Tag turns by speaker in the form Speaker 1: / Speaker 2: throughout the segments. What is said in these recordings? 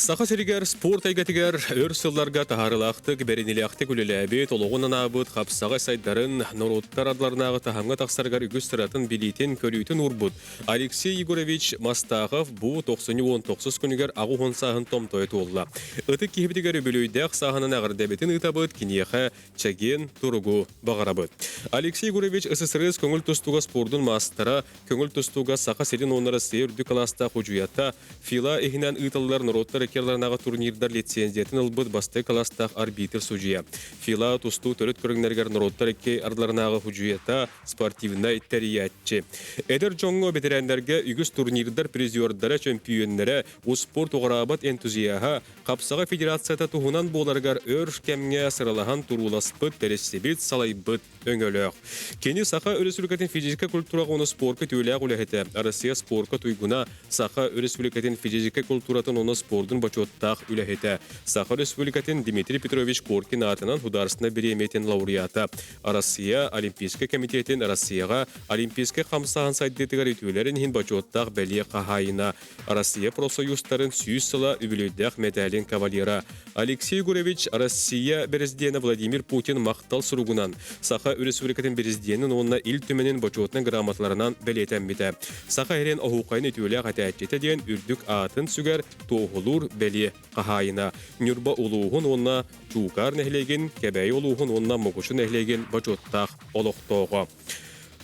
Speaker 1: Саха сиригэр спорт эйгэтигэр өр сылларга таһаарыылаахтык, бэриниилээхтик үлэлээбит, олоҕун анаабыт, хапсаҕай сайдарын, норуоттар ардыларынааҕы таһымҥа тахсарыгар үгүс сыратын, билиитин, көрүүтүн уурбут Алексей Егорович Мастахов бу тохсунньу уон тохсус күнүгэр 80 сааһын томтойо туолла. Ытык киһибитигэр үбүлүөйдээх сааһынан эҕэрдэбитин ыытабыт, киниэхэ чэгиэн туругу баҕарабыт. Алексей Егорович СССР көҥүл тустууга спордун маастара, көҥүл тустууга Саха сирин уонна Россия үрдүк кылаастаах судьуйата, ФИЛА иһинэн ыытыллар норуоттар икки турнирдар лицензиятын ылбыт бастакы кылаастаах арбитр судьуйа. ФИЛА тустуу төрүт көрүҥнэригэр норуоттар икки ардыларынааҕы судьуйата, спортивнай тэрийээччи. Эдэр дьоҥҥо бэтэрээннэргэ үгүс турнирдар призердара, чөмпүйүөннэрэ, успуорт уҕараабат энтузиаһа, Хапсаҕай федерацията туһунан буоларыгар өр кэмҥэ сыралаһан турууласпыт, тэрийсибит, салайбыт өҥөлөөх. Кини Саха Өрөспүүбүлүкэтин физическэй культураҕа уонна спорка үтүөлээх үлэһитэ, Россия спорка туйгуна, Саха Өрөспүүбүлүкэтин физическэй культуратын уонна спордун бочуоттаах үлэһитэ, Саха Өрөспүүбүлүкэтин Дмитрий Петрович Коркин аатынан художественнай бириэмийэтин лауреата, Россия Олимпийскай комитетин Россияҕа Олимпийскай хамсааһын сайдыытыгар үтүөлэрин иһин бочуоттаах бэлиэ хаһаайына, Россия профсоюзтарын 100 сыла үбүлүөйдээх мэтээлин кавалера Алексей Егорович Россия Президенэ Владимир Путин махтал суругунан Саха Өрөспүүбүлүкэтин Президенин уонна Ил Түмэнин бочуотунай грамоталарынан бэлиэтэммитэ. Саха сирин оһуохайын үтүөлээх этээччитэ диэн үрдүк аатын сүгэр туоһулуур бэлиэ хаһаайына. Ньурба улууһун уонна Чуукаар нэһилиэгин, Кэбээйи улууһун уонна Мукучу нэһилиэгин бочуоттаах олохтооҕо.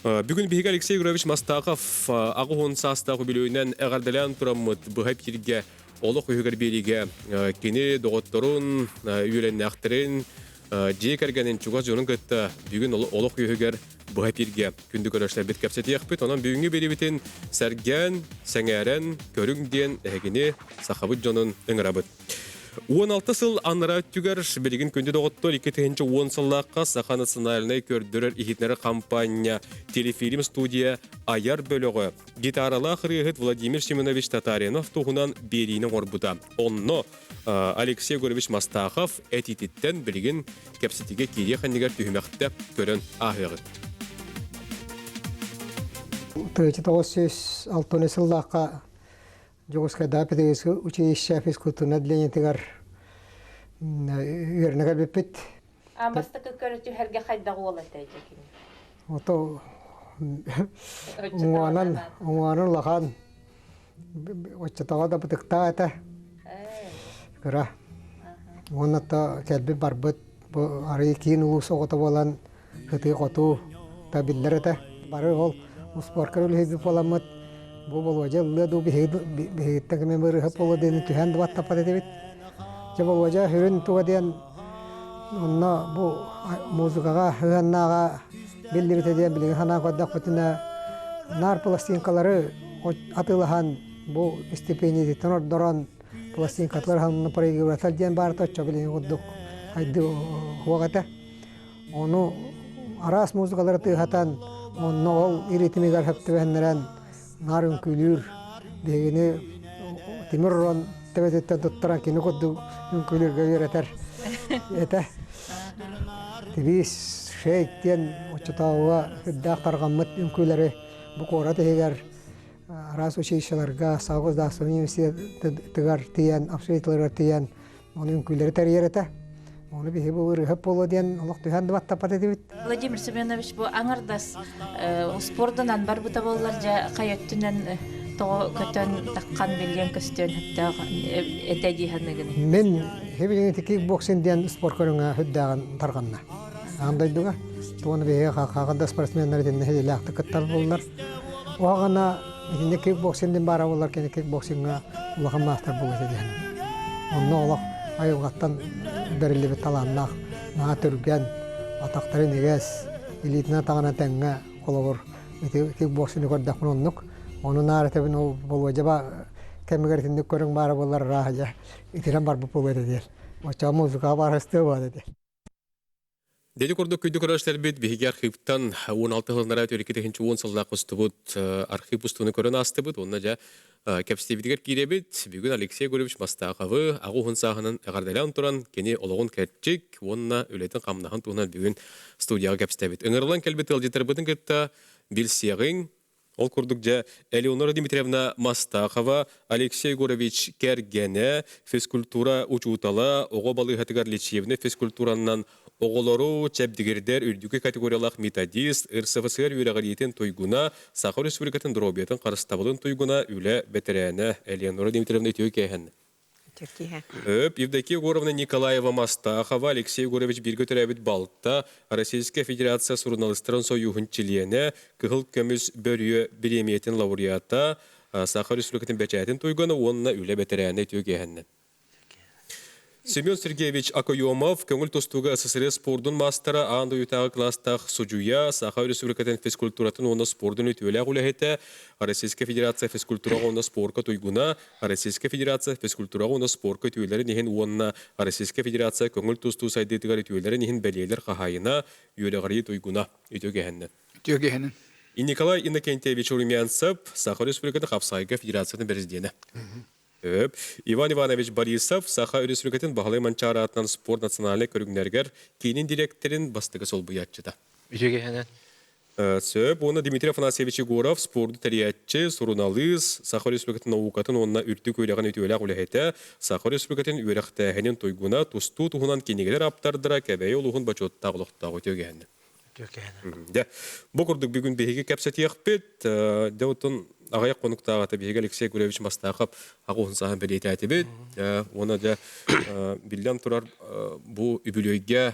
Speaker 1: Бүгүн биһиги Алексей Егорович Мастахов 80 саастаах үбүлүөйүнэн эҕэрдэлээн тураммыт быһа эпииргэ олох үһүгэр биэриигэ кини доҕотторун, үөрэннээхтэрин, дьиэ кэргэнин чугас дьонун кытта бүгүн олох үһүгэр быһа эпииргэ күндү көрөөччүлэрбит кэпсэтиэхпит. Онон бүгүҥҥү биэриибитин сэргээн, сэҥээрэн көрүҥ диэн эһигини сахабыт дьонун ыҥырабыт. 16 сыл анараа өттүгэр билигин күндү доҕоттор 2010 сыллаахха Саха национальнай көрдөрөр-иһитиннэрэр хампаанньа телефильм студия айар бөлөҕө гитаралаах ырыаһыт Владимир Семенович Татаринов туһунан биэриини оҥорбута. Онно Алексей Егорович Мастахов этиититтэн билигин кэпсэтиигэ киириэх иннигэр түһүмэхтэ көрөн ааһыаҕыт.
Speaker 2: 1960 сыллаахха Дьокуускайдааҕы педагогическай училище физкультурнай отделениетыгар үөрэнэ кэлбиппит.
Speaker 3: А бастакы көрө түһэргэ хайдах уол этэ дьэ кини?
Speaker 2: Ото уҥуонан уҥуонан улахан оччотоҕо да бытыктаах этэ. Кыра. Уонна то кэлбит барбыт бу арый киин улуус оҕото буолан сытыы-хотуу да биллэр этэ. Бары ол успуорка үлэһит буоламмыт бу Болуодьа ыллыа дуу биһигиттэн кими ырыһыт буолуо диэни түһээн да баттаппат этибит. Дьэ Болуодьа сүрүн туга диэн онно бу музыкаҕа сыһыаннааҕа биллибитэ диэн билигин санаан көрдөхпүтүнэ наар пластинкалары атыылаһан бу стипендиятыттан ордорон пластинкатылар проигрыватель диэн баарта оччо билигин курдук хайдыы суох этэ. Ону араас музыкалары тыаһатан, онно ол ритмигэр сөп түбэһиннэрэн наар үҥкүүлүүр. Биһигини тимир уран төбөтүттэн туттаран кини курдук үҥкүүлүүргэ үөрэтэр этэ. Твист, шейк диэн оччотооҕуга сүрдээх тарҕаммыт үҥкүүлэри бу куорат иһигэр араас училищеларга, Саха государственнай университетыгар тиийэн, общежитиеларыгар тиийэн Ону үҥкүүлэри тэрийэр этэ. Ону биһи бу ырыһап буолуо диэн олох түһэн да баттаппат этибит.
Speaker 3: Владимир Семенович бу аҥардас спордунан барбыта буоллар дьэ хайа өттүнэн тоҕо көтөн таххан билиэн көстүөн сөптөөх этэ дии саныыгын.
Speaker 2: Мин хибилиҥи кикбоксинг диэн спорт көрүҥэ сүрдээҕин тарҕанна. Аан дойдуга туону биһиги хаҕа да спортсменнар итиннэ силиилээхтик кыттар буоллар. Оҕана Итиннэ кикбоксинг диэн баара буоллар кини кикбоксиҥҥа улахан маастар буолуо этэ диэн. Онно олох айылҕаттан бэриллибит талааннаах, наһаа түргэн, атахтарын игэс, илиитинэн атаҕынан тэҥҥэ холобур ити кикбоксины көрдөхпүнэ оннук. Ону наар этэбин ол Болуодьаба кэмигэр итинник көрүҥ баара буоллар ырааһа дьэ итирэн барбыт буолуо этэ диэн. Оччоҕо музыкаҕа баарыстыа буолуо этэ.
Speaker 1: Деди курдук күндү көрөөччүлэрбит биһиги архивтан 16 сыллара 2 10 сыллаах устубут архив устууну көрөн аастыбыт уонна дьэ кэпсэтиибитигэр киирэбит. Бүгүн Алексей Егорович Мастаховы аҕа уһун сааһынан эҕэрдэлээн туран кини олоҕун кэрчик уонна үлэтин-хамнаһын туһунан бүгүн студияҕа кэпсэтэбит. Ыҥырыллан кэлбит ыалдьыттарбытын кытта билсиэҕиҥ. Ол курдук дьэ Элеонора Дмитриевна Мастахова, Алексей Егорович кэргэнэ, физкультура учуутала, оҕо балыыһатыгар лечебнэй физкультуранан оҕолору чэбдигирдэр үрдүкү категориялаах методист, РСФСР үөрэҕириитин туйгуна, Саха Республикатын доруобуйатын харыстабылын туйгуна, үлэ бэтэрээнэ Элеонора Дмитриевна үтүө киэһэн. Өп, Евдокия Егоровна Николаева Мастахова, Алексей Егорович бииргэ төрөөбүт балта, Российская Федерация суруналыыстарын сойууһун чилиэнэ, Кыһыл көмүс бөрүө бириэмийэтин лауреата, Саха Республикатын бэчээтин туйгуна уонна үлэ бэтэрээнэ үтүө киэһэннэ. Семен Сергеевич Акоемов көҥүл тустууга СССР спордун маастара, аан дойдутааҕы кылаастаах судьуйа, Саха Республикатын физкультуратын уонна спордун үтүөлээх үлэһитэ, Российская Федерация физкультураҕа уонна спорка туйгуна, Российская Федерация физкультураҕа уонна спорка үтүөлэрин иһин уонна Российская Федерация көҥүл тустуу сайдыытыгар үтүөлэрин иһин бэлиэлэр хаһаайына, үөрэҕирии туйгуна. Үтүө киэһэннэн.
Speaker 4: Үтүө киэһэнэн.
Speaker 1: И Николай Иннокентьевич Румянцев, Саха Республикатын Хапсаайга Федерациятын президенэ. Өп. Иван Иванович Борисов, Саха Республикатын Баһылай Манчаары аатынан спорт национальнай көрүҥнэригэр киинин дириэктэрин бастакы солбуйааччыта.
Speaker 5: Үтүө киэһэнэн.
Speaker 1: Сөп. Уонна Дмитрий Афанасьевич Егоров, спорду тэрийээччи, суруналыыс, Саха Республикатын наукатын уонна үрдүк үөрэҕин үтүөлээх үлэһитэ, Саха Республикатын үөрэхтээһинин туйгуна, тустуу туһунан кинигэлэр ааптардара Кэбээйи улууһун бочуоттаах олохтоох үтүө киэһэннэ. Дьэ, бу курдук бүгүн биһиги кэпсэтиэхпит. Дьэ, оттон аҕыйах хонуктааҕыта биһиги Алексей Гуревич Мастаахап аҕа уһун сааһын бэлиэтээтибит. Уонна дьэ, биллэн турар, бу үбүлүөйгэ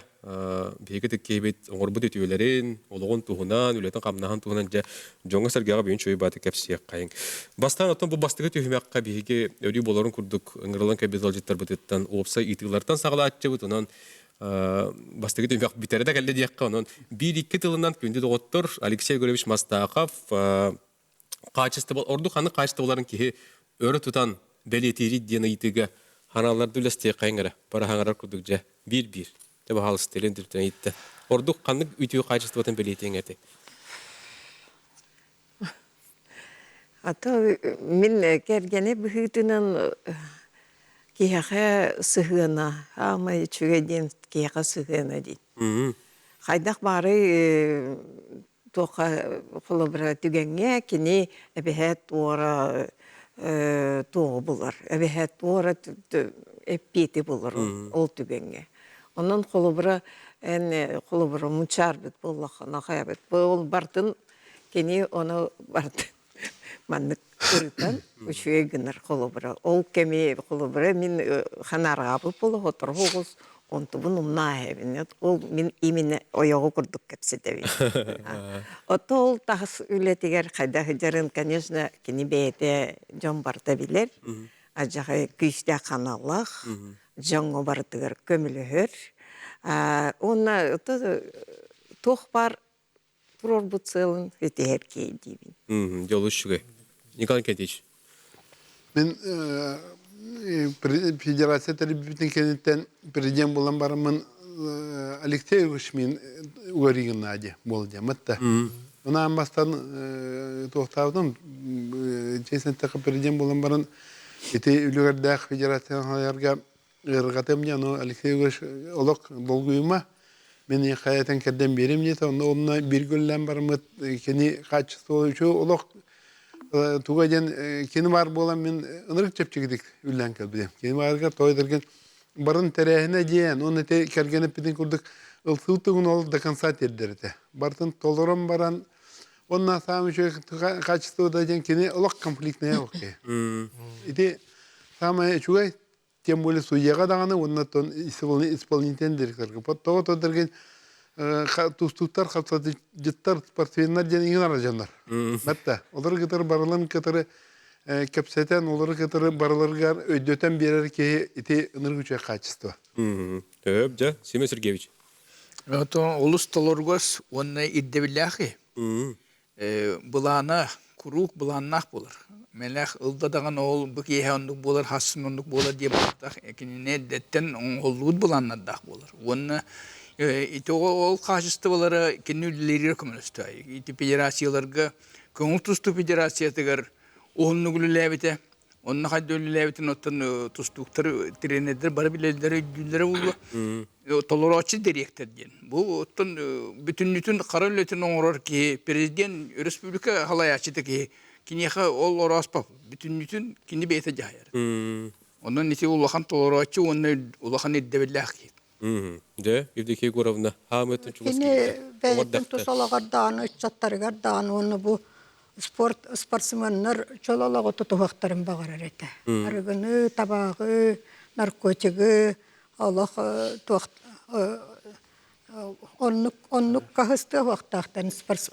Speaker 1: биһиги киһибит оҥорбут үтүөлэрин, олоҕун туһунан, үлэтин-хамнаһын туһунан дьэ дьоҥҥо-сэргэҕэ бүгүн чуй бааты кэпсиэххэйиҥ. Бастаан оттон бу бастакы түһүмэххэ биһиги өрүү буоларын курдук ыҥырылан кэлбит ыалдьыттарбытыттан уопсай ыйытыылартан саҕалааччыбыт. Онон бастакы түһүмэх бүтэрэ да кэллэ диэххэ, онон биир-икки тылынан күндү доҕоттор Алексей Егорович Мастахов хаачыстыба ордук ханнык хаачыстыбаларын киһи өрө тутан бэлиэтиирий диэн ыйытыыга ханаалларды үлэстиэххэйиҥ эрэ бараһаҥарар курдук дьэ биир-биир дьэ баһаалыста илин түртэн ыйытта ордук ханнык үтүө хаачыстыбатын бэлиэтиэҥ этэй?
Speaker 6: Ата мин кэргэни быһыытынан киһиэхэ сыһыана аамай үчүгэй диэн киһиэхэ сыһыана дии. Хайдах баарый туохха холобура түгэҥҥэ кини эбэһээт туора туоҕу булар, эбэһээт туора эппиэти булар ол түгэҥҥэ. Онон холобура эн холобура мунчаарбыт буоллаххына хайабыт ол бартын кини ону бартын маннык ырытан үчүгэй гынар холобура. Ол кэми холобура мин ханаарҕаабыт буола сотору оҕус онтубун умнааһэбин. Ол мин именно ойоҕу курдук кэпсэтэбин. Ото ол тахс үлэтигэр хайдах сылдьарын, конечно, кини бэйэтэ дьон барыта билэр. Адьаҕай күүстээх ханаллаах, дьоҥҥо барытыгар көмөлөһөр. Уонна туох баар туруорбут сыалын ситиһэр киһи диибин.
Speaker 1: Дьолу үчүгэй. Николай Никитич.
Speaker 7: Мин федерация тэрийбитин кэнниттэн президент буолан бараммын Алексей Егорович Угорий Геннадий буол диэммит да. Унаан бастан туохтаабытым честно президент буолан баран ити үлүгэрдээх федерацияны салайарга ыарырҕатым дьэ ону Алексей Егорович олох долгуйума мин хайатын кэрдэн биэрим диэтэ онно онно бииргэ үлэлээн бараммыт кини хаачыстыбала үчүгэй олох туга диэн кини баар буолан мин ынырык чэпчэкитик үлэлээн кэлбитим кини баарыгар тоҕо этэргин барын тэрээһинэ диэн уонна ити кэргэн эппитин курдук ылсыы тугун ол до конца тиэрдэр этэ барытын толорон баран уонна саамай үчүгэй качествота диэн кини олох конфликтная олох киһи ити саамай үчүгэй тем более судьяҕа даҕаны уонна оттон исполнительный директорга тоҕо тодорген тустууттар хапсадьыттар спортсменнар диэн иҥин арадьаннар Мэтта олору кытары барыларын кытары кэпсэтэн олору кытары барыларыгар өйдөтөн биэрэр киһи ити ынырык үчүгэй качество.
Speaker 1: Төп дьэ Семен Сергеевич.
Speaker 4: Олус толоругас уонна ирдэбиллээх киһи. Былаана куруук былааннаах буолар. Мэлэх ылда даҕаны ол бу киэһэ оннук буолар, хассын оннук буолар диэн буолбатах. Кинини эрдэттэн оҥоһуллубут былааннардаах буолар. Уонна ити ол хаачыстыбалара кини үлэлииригэр көмөлөстө. Ити федерацияларга көҥүл тустуу федерациятыгар уһуннук үлэлээбитэ. Онно хайда үлэлээбитин оттон тустууктар, тренердэр бары билэллэрэ, өйдүүллэрэ буолуо. Толорооччу дириэктэр диэн. Бу оттон бүтүннүтүн хара үлэтин оҥорор киһи, президент, өрөспүүбүлүкэ халайааччыта киһи, киниэхэ ол орооспоп. Бүтүннүтүн кини бэйэтэ дьаһайар. Онон ити улахан толорооччу уонна улахан ирдэбиллээх киһи.
Speaker 1: Дьэ, Евдокия Егоровна, хаамыттан чугас
Speaker 5: Кини бэйэтин тус олоҕор даҕаны, ыччаттарыгар даҕаны уонна бу спорт спортсменнар чөл олоҕу тутуһуохтарын баҕарар этэ. Арыгыны, табааҕы, наркотигы олох туох оннук оннук хаһыстыа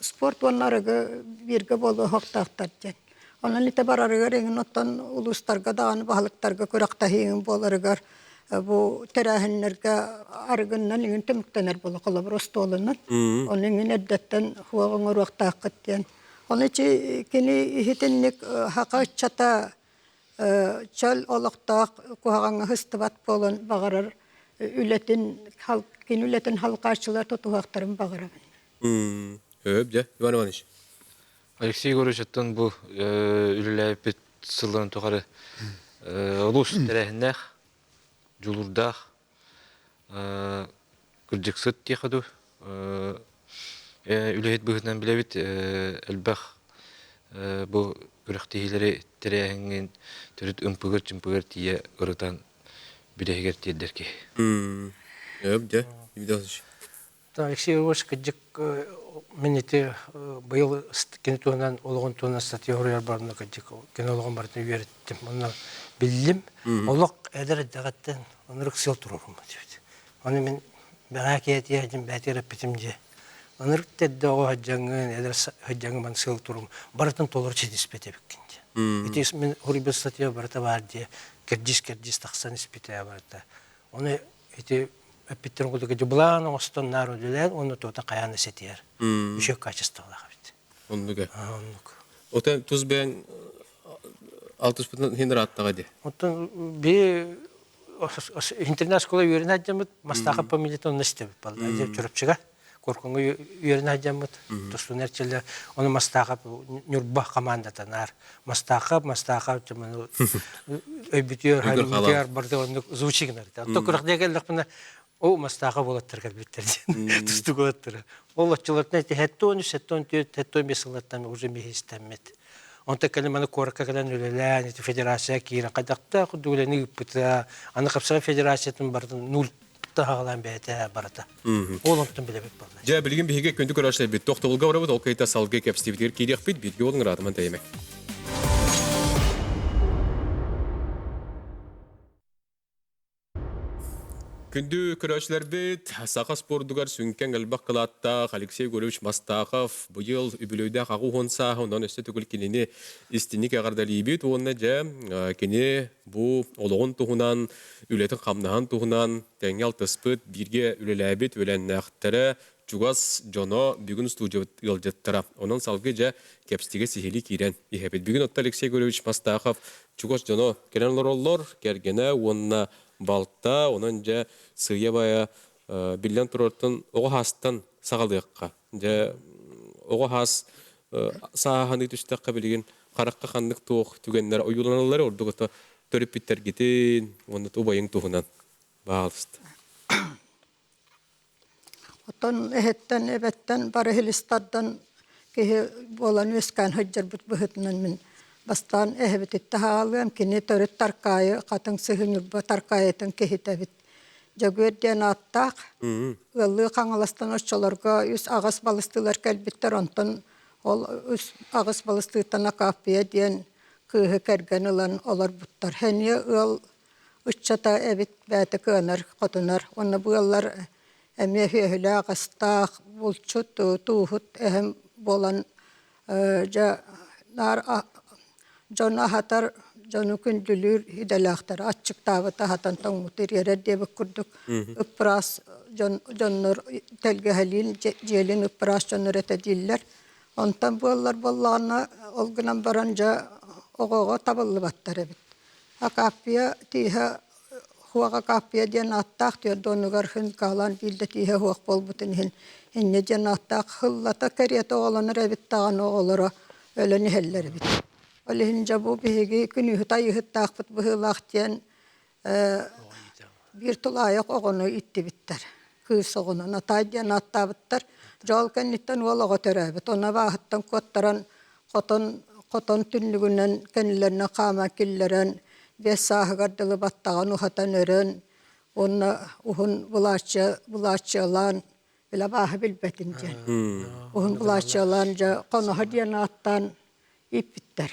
Speaker 5: спорт уонна арыгы бииргэ буолуохтаахтар диэн. Онон ити барарыгар эҥин оттон улуустарга даҕаны баһылыктарга күрэхтэһииҥ буоларыгар бу тэрээһиннэргэ арыгыннан иҥин түмүктэнэр буола холобур остуолунан. Ону иҥин эрдэттэн хуох оҥоруохтааххыт диэн. Ону ити кини иһитинник хака ыччата чөл олохтоох куһаҕаҥҥа сыстыбат буолан баҕарар үлэтин кини үлэтин халҕааччылар тутуһуохтарын баҕарабын.
Speaker 1: Өп дьэ, Иван Иванович.
Speaker 8: Алексей Егорович оттон бу үлэлээбиппит сылларын тухары олус тэрээһиннээх, дьулуурдаах, кырдьыксыт диэхэ дуу, үлэһит быһыытынан билэбит элбэх бу күрэхтэһиилэри тэрээһиҥҥин төрүт ымпыгар-чымпыгар тиийэ ырытан бүтэһигэр тиэрдэр киһи.
Speaker 1: Өп дьэ, Евдокия
Speaker 9: Алексей Егорович кырдьык мин ити быйыл кини туһунан олоҕун туһунан статья суруйар барымна кырдьык кини олоҕун барытын үөрэттим. Онно биллим. Олох эдэр эрдэҕиттэн ынырык сыал туруоруммут эбит. Ону мин бэҕээ киэтиэ дьин бээтигэр эппитим дии. Ынырык тэрдэ оҕо сылдьаҥҥын, эдэр сылдьаҥҥын сыал турум барытын толору ситиспит эбиккин дии. Ити мин суруйбут статья барыта баар дии. Кэрдиис-кэрдиис тахсан испитэ барыта. Ону ити эппиттэрин курдук дьыбылаан оҥостон наар үлэлээн уонна туота хайаан да ситиһэр. Үчүгэй качестволаах эбит.
Speaker 1: Оннук ээ.
Speaker 9: Оннук.
Speaker 1: Оттон тус бэйэҥ алтыспытын иһин ырааттаҕа дии.
Speaker 9: Оттон би интернат школа үөрэнэ сылдьаммыт Мастаахап фамилиятын онно истэбит балла. Чурапчыга Куоркуҥҥа үөрэнэ сылдьаммыт тустууну эрчиллэ ону Мастаахап Ньурба командата наар Мастаахап Мастаахап өйбүтүөр хайбытыгар барда оннук звучи гынар. Оттон күрэхтэһэ кэллэхпинэ о Мастааха буолаттар кэлбиттэр диэн тустуук уолаттара. Ол оччолортон эти 73, 74, 75 сыллартан уже миһистэммит. Онтон кэлин маны куоракка кэлэн үлэлээн, ити федерация киирэн хайдахтаах курдук үлэни ыыппыта. Аны хапсаҕай федерациятын барытын нуль таһаҕалаан бэйэтэ барыта. Ол онтон билэбит буолла.
Speaker 1: Дьэ, билигин биһиги күндү көрөөччүлэрбит тохтобулга барабыт, ол кайта салгыы кэпсэтиибитигэр киириэхпит, бииргэ буолуҥ ыраатыман тэйимэҥ. Күндү көрөөччүлэрбит, саха спордугар сүҥкэн элбэх кылааттаах Алексей Егорович Мастахов быйыл үбүлүөйдээх 80 сааһа, онон өссө төгүл кинини истиҥник эҕэрдэлиибит уонна дьэ кини бу олоҕун туһунан, үлэтин-хамнаһын туһунан тэҥҥэ алтыспыт, бииргэ үлэлээбит үөлээннээхтэрэ, чугас дьоно бүгүн студиябыт ыалдьыттара. Онон салгыы дьэ кэпсэтиигэ сиһилии киирэн иһэбит. Бүгүн отто Алексей Егорович Мастахов чугас дьоно кэлэн олороллор, кэргэнэ уонна балта, онон дьэ сыыйа-баайа биллэн турартан оҕо хаастан саҕалыахха. Дьэ оҕо хаас сааһаныы түстэххэ билигин харахха ханнык туох түгэннэр ойууланаллар ордук ото төрөппүттэргитин уонна убайыҥ туһунан баалыста.
Speaker 5: Оттон эһэттэн, эбэттэн бары иһилис тардан киһи буолан үөскээн сылдьарбыт быһыытынан мин бастаан эһэбититтэн хаалыам, кини төрүт Таркаайы Хатыҥ Сыһыы Ньурба Таркаайытын киһитэ эбит. Дьөгүөр диэн ааттаах, ыаллыы Хаҥаластан оччолорго үс аҕыс балыстыылар кэлбиттэр, онтон ол үс аҕыс балыстыыттан Акааппыйа диэн кыыһы кэргэн ылан олорбуттар. Сэниэ ыал ыччата эбит бэйэтэ кыанар, хотунар. Уонна бу ыаллар эмиэ сүөһүлээх, астаах, булчут, тууһут эһэм буолан дьэ наар дьону аһатар, дьону күндүлүүр идэлээхтэр. Аччыктаабыт аһатан тоҥмут ириэрэр диэбит курдук ыппыраас дьон дьоннор тэлгэһэлиин дьиэлин ыппыраас дьоннор этэ дииллэр. Онтон буоллар буоллаҕына ол гынан баран дьэ оҕоҕо табыллыбаттар эбит. Акааппыйа тииһэ Хуох Акааппыйа диэн ааттаах түөрдуонугар хынкаалаан биирдэ тииһэ суох буолбутун иһин инньэ диэн ааттаах хыллата кэриэтэ оҕолонор эбит даҕаны оҕолоро өлөн иһэллэр эбит. Ол иһин дьэ бу биһиги күнүүһүт айыыһыттаахпыт быһыылаах диэн биир тулаайах оҕону иттибиттэр. Кыыс оҕону Натаай диэн ааттаабыттар. Дьэ ол кэнниттэн уол оҕо төрөөбүт. Ону абааһыттан куоттаран хотон хотон түннүгүнэн кэннилэринэн хааман киллэрэн 5 сааһыгар дылы баттаҕын уһатан өрөн уонна уһун былаачча былааччыалаан били абааһы билбэтин диэн уһун былааччыалаан дьэ хоноһо диэн ааттаан ииппиттэр.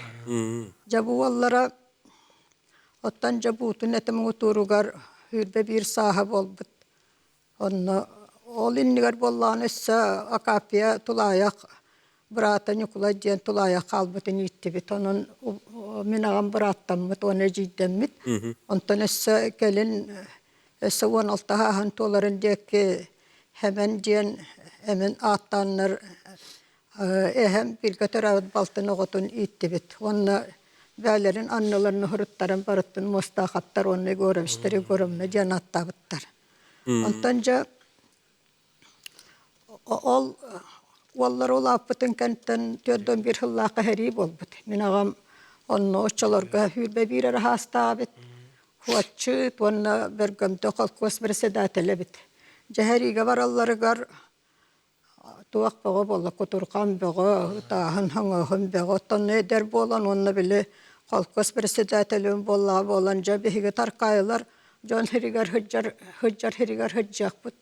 Speaker 5: Дьэ бу уоллара оттон дьэ буутун этэ муҥутууругар 21 сааһа буолбут. Онно ол иннигэр буоллаҕына өссө Акапия тулаайах быраата Ньукулай диэн тулаайах хаалбытын ииттибит. Онон мин аҕам бырааттаммыт уонна эдьиийдэммит. Онтон өссө кэлин өссө 16 ааһан туоларын диэки Хэмэн диэн эмин ааттааннар Эһэм бииргэ төрөөбүт балтын оҕотун ииттибит уонна бээлэрин анныларын уһуруттаран барыттын Муостаахаптар уонна Егоровичтар Егоровна диэн ааттаабыттар. Онтон дьэ ол уоллар улааппытын кэнниттэн 41 сыллаахха сэрии буолбут. Мин аҕам онно оччолорго 21 эрэ саастаах эбит. Хуотчут уонна Бөргөмтө холкуос председателэ эбит. Дьэ сэриигэ баралларыгар Туох бөҕө буолла, кутурҕан бөҕө, ытааһын, хоҥооһун бөҕө. Оттон эдэр буолан уонна били холкуос председателин буоллаҕа буолан, дьэ биһиги Таркаайылар дьон сиригэр сылдьар сылдьар сиригэр сылдьыахпыт,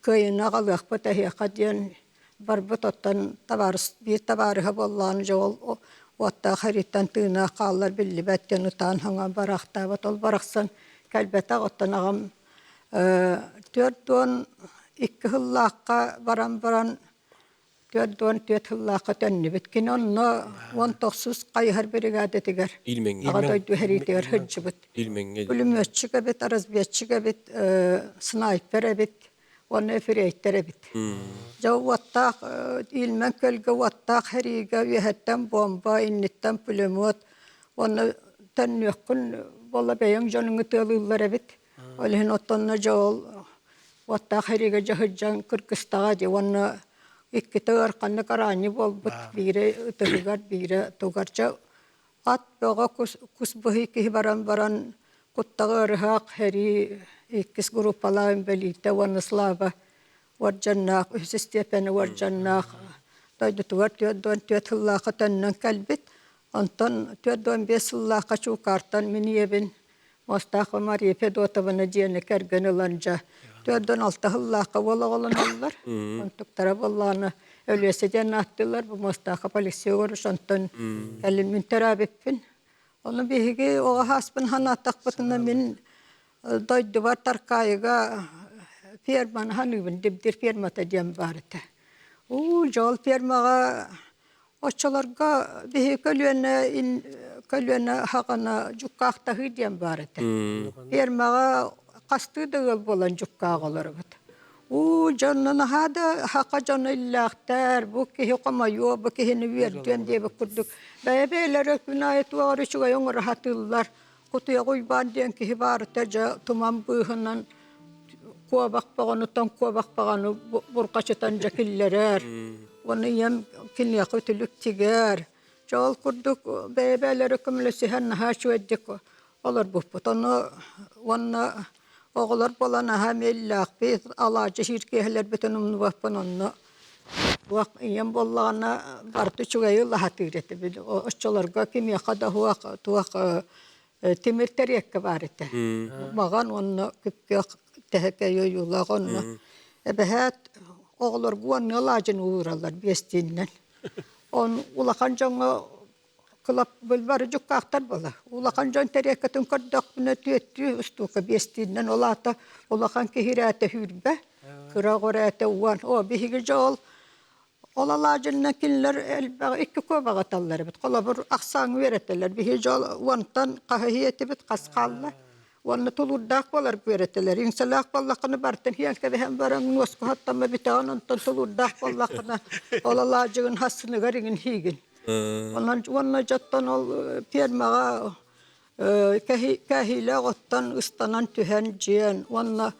Speaker 5: кыайыыны аҕалыахпыт эһиэхэ диэн барбыт. Оттон табаарыс биир табаарыһа буоллаҕына дьэ ол уоттаах сэрииттэн тыынаах хааллар биллибэт диэн ытаан хоҥоон бараахтаабыт. Ол барахсан кэлбэтэх. Оттон аҕам 42 сыллаахха баран баран 44 сыллаахха төннүбүт. Кини онно 19 хайыһар бригадатыгар Аҕа дойду сэриитигэр сылдьыбыт. Пулеметчик эбит, разведчик эбит, снайпер эбит уонна эфирейтер эбит. Дьэ уоттаах Ильмен көлгө уоттаах сэриигэ үөһэттэн бомба, инниттэн пулемет уонна төннүөххүн буола бэйэҥ дьонуҥ ытыалыыллар эбит. Ол иһин оттонно дьэ ол уоттаах сэриигэ дьэ сылдьан кыргыстаҕа дии уонна иккитэ ыараханнык араанньы буолбут биирэ ытыһыгар биирэ тугар дьэ ат бөҕө кус, кус быһый киһи баран баран куттаҕы ыарыһах сэрии иккис группалаах инбэлиитэ уонна Слава уордьаннаах үһүс степени уордьаннаах дойдутугар 44 сыллаахха төннөн кэлбит онтон 45 сыллаахха Чуукаартан мин ийэбин Мостаах Мария Федотовна диэни кэргэн ылан дьэ 46 сыллаахха уол оҕолоноллор. Онтуктара буоллаҕына Өлүөсэ диэн ааттыыллар. Бу Мостаахап Алексей Егорович онтон кэлин мин төрөөбүппүн. Ону биһиги оҕо сааспын санаатахпытына мин дойдубар Таркаайыга ферманы саныыбын, Дибдир фермата диэн баар этэ. Уу, дьол фермаҕа Оччолорго биһи көлүөнэ көлүөнэ хаҕана дьуккаахтаһыы диэн баар этэ. Фермаҕа хастыы да ыал буолан дьуккаах олоробут. Уу дьонно наһаа да хака дьоно иллээхтэр, бу киһи хомойуо, бу киһини үөрдүөн диэбит курдук. Бэйэ-бэйэлэрэ күн аайы туох эрэ үчүгэй оҥоро сатыыллар. Кутуйах Уйбаан диэн киһи баарыта дьэ туман быыһынан куобах бөҕөнү куобах баҕаны бурҕачытан дьэ киллэрэр. Уонна ийэм киниэхэ үтүлүк тигэр. Дьэ ол курдук бэйэ-бэйэлэрэ көмөлөсүһэн наһаа үчүгэйдик олорбуппут. Ону уонна оҕолор буолан наһаа миэллээхпит, алаадьы сиир киэһэлэрбитин умнубаппын онно Туох ийэм буоллаҕына барыта үчүгэйи ылаһатыыр этэ. Оччолорго кимиэхэ да суох туох тимир тэриэккэ баар этэ. Маҕан уонна күпкүөх тэһэкэй ойуулаах онно эбэһээт оҕолорго уонна алаадьыны уураллар биэстииннэн. Он улахан дьоҥҥо кылап бары дьуккаахтар буолар. Улахан дьон тэриэккэтин көрдөхпүнэ түөттүү устуука биэстииннэн ол аата улахан киһи ирээтэ сүүрбэ, кыра оҕо ирээтэ уон. Оо, биһиги дьэ ол ол алаадьынна кинилэр элбэх икки куобаҕы аталлар эбит. Холобур, ахсааҥҥа үөрэтэллэр. Биһиги дьэ ол уонтан хаһы этибит, хас хаалла. Уонна тулуурдаах буоларга үөрэтэллэр. Иҥсэлээх буоллаххына бартын иһэн кэбиһэн баран нуоска хаттамма бүтэҕин, онтон тулуурдаах буоллаххына ол алаадьыгын хассыныгар иҥин иһиигин. Онон уонна дьоттон ол фермаҕа кэһиилээх оттон ыстанан түһэн дьиэн уонна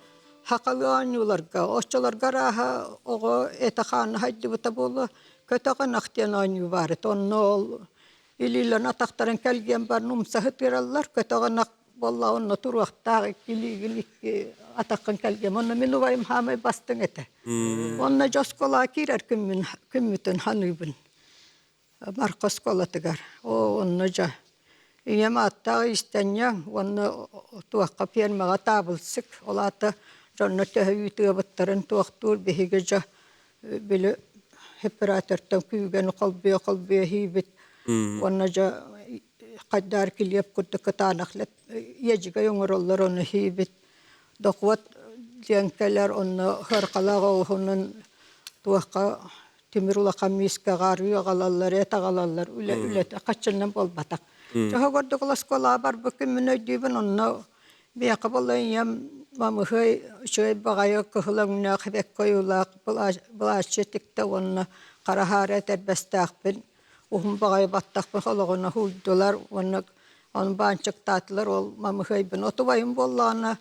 Speaker 5: сахалыы оонньууларга оччолорго арааһа оҕо этэ-хаана сайдыбыта буолуо көтөх ынах диэн оонньуу баар этэ онно ол. Илиилэрин атахтарын кэлгиэн баран умса сытыараллар, көтөҕөн буолла онно туруохтаах икки илиигин икки атаххын кэлгиэм. Онно мин убайым хаамай бастыҥ этэ. Онно дьэ оскуолаҕа киирэр күммүн күммүтүн ханыыбын. Марха оскуолатыгар. Оо, онно дьэ ийэм ааттаах иистэнньэҥ уонна туохха фермаҕа таабылсык. Ол аата дьонно төһө үүт ыабыттарын туохтуур биһиги дьэ били оператортан күүгэни холбуйа-холбуйа иһиибит. Уонна дьэ хайдаар килиэп курдук кытаанах иэдьигэй оҥороллор ону иһиибит. Дохуот диэн кэлэр онно сыарҕалаах оҕуһунан туохха тимир улахан миискэҕэ арыы аҕалаллар, эт аҕалаллар, үлэ үлэтэ хаччыннан буолбатах. Чоһо курдук оскуолаҕа барбыккын мин өйдүүбүн, онно биһиэхэ буолла ийэм мамыһый үчүгэй баҕайы кыһыл өҥнөөх эбэккэ ойуулаах былааччы тиктэ уонна хара хаары этэрбэстээхпин, уһун баҕайы баттахпын холоҕуна уһуйдулар уонна ону баанчыктаатылар ол мамыһыйбын. Отубайым буоллаҕына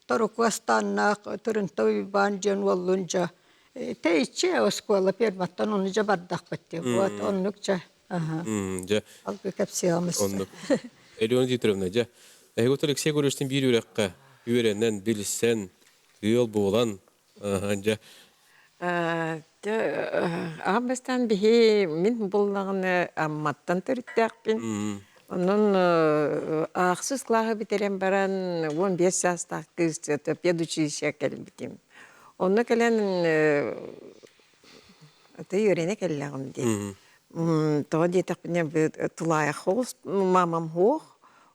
Speaker 5: торуку астааннаах Тырынта Уйбаан диэн уоллун дьэ Тэйиччи оскуола перваттан ону дьэ бардахпыт дии. Вот оннук дьэ.
Speaker 1: Дьэ.
Speaker 5: Алгы кэпсиэҕим өссө.
Speaker 1: Оннук. Элена Дмитриевна, дьэ, эһиги Алексей Гурьевичтыын биир үөрэххэ үөрэнэн, билсэн, ыал буолан, дьэ.
Speaker 6: Аҕам бастаан биһи мин буллаҕына Амматтан төрүттээхпин. Онон аахсыс кылааһы бүтэрэн баран 15 саастаах кыыс педучилище кэлбитим. Онно кэлэн аты үөрэнэ кэллэҕим дии. Тоҕо диэтэхпинэ тулаайах оҕус мамам суох.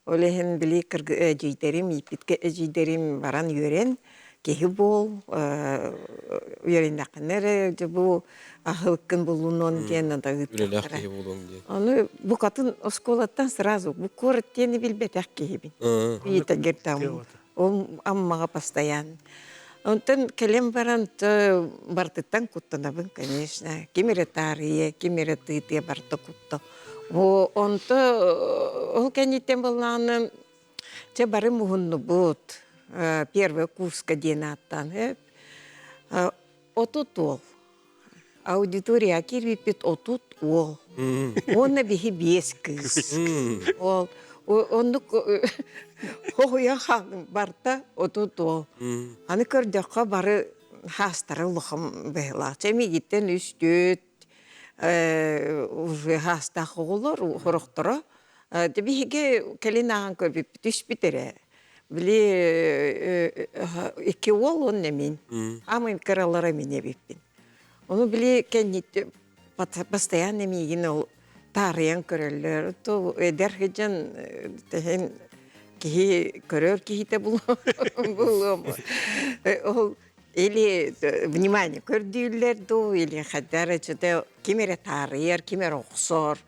Speaker 6: Ол иһин били эдьиийдэрим, ииппит эдьиийдэрим баран үөрэн, киһи буол, үөрэннэххинэ эрэ дьэ бу аһылыккын булунуон диэн
Speaker 1: Үлэлээх киһи буолуоҥ диэн.
Speaker 6: Ону букатын оскуолаттан сразу бу куорат диэни билбэтэх киһибин. Иитэгиртам. Ол Аммаҕа постоянно. Онтон кэлэн баран бартыттан куттанабын, конечно. Ким эрэ таарыйа, ким эрэ тыытыа барыта кутта. Онто ол кэнниттэн буоллаҕына чэ бары муһуннубут. Первый курска диэн ааттаан 30 уол. Аудитория киирбиппит 30 уол. Уонна биһи биэс кыыс. Ол оннук хоһуйан хаалдым барта 30 уол. Аны көрдөххө бары хаастара улахан быһыылаах. Чэ миигиттэн үс түөрт уже хаастаах оҕолор хорохторо. Биһиги кэлин ааҕан көрбүппүт түспүт эрэ. Били икки уол уонна мин. Аамай кыралара мин эбиппин. Ону били кэнниттэн постоянно миигин ол таарыйан көрөллөр. То эдэр сылдьан тэһин киһи көрөр киһитэ булуом. Ол или внимание көрдүүллэр дуу, или хайдах эрэ что-то ким эрэ таарыйар, ким эрэ охсор.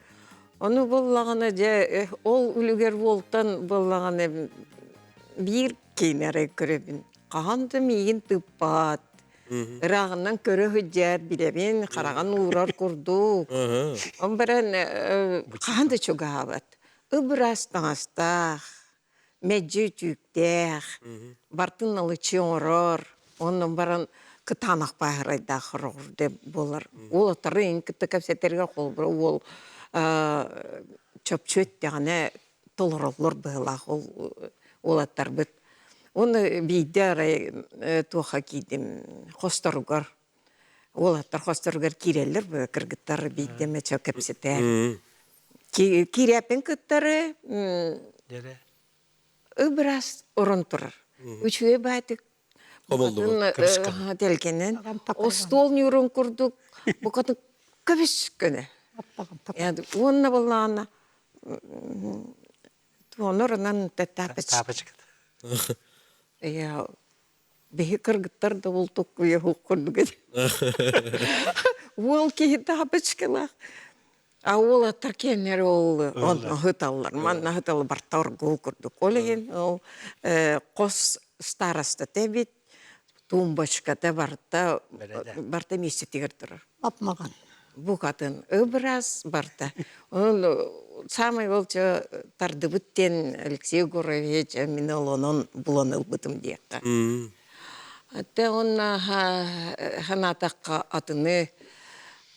Speaker 6: Ону буоллаҕына дьэ ол үлүгэр уолтан буоллаҕына биир киинэ эрэ көрөбүн. Хаһан да миигин тыыппат. Ырааҕынан көрө сылдьар билэбин, хараҕын уурар курдук. Он баран хаһан да чугаһаабат. Ып-ыраас таҥастаах, мэлдьи үтүктээх, бартын налыччы оҥорор, онон баран кытаанах бааһырайдаах ороҕурда буолар. Уолаттары ин кытта кэпсэтэргэ холобура уол чопчу эттэҕинэ толороллор быһыылаах ол уолаттарбыт. Уонна биирдэ арай туохха киирдим хосторугар уолаттар хосторугар киирэллэр бу кыргыттар биирдэ эмэ чө кэпсэтэ киирээппин кыттары ыбырас орон турар үчүгэй баайтык тэлгэнэн остуол ньуурун курдук букатын көбүс көнө уонна буоллаҕына туонорунан тапочка Биһи кыргыттар да бултуккуйа суох курдук этэ. Уол киһи таапачкалаах. А уолаттар киэннэр ол ыһыталлар. Манна ыһыталлар барта оргул курдук. Ол иһин ол хос старостата эбит, тумбочката барта барта миэстэтигэр турар.
Speaker 5: Апмаган.
Speaker 6: Букатын ыбырас барта. Онон самый ол тардыбыт диэн Алексей Егорович мин ол онон булан ылбытым диэххэ. Ате онна ханаатахха атыны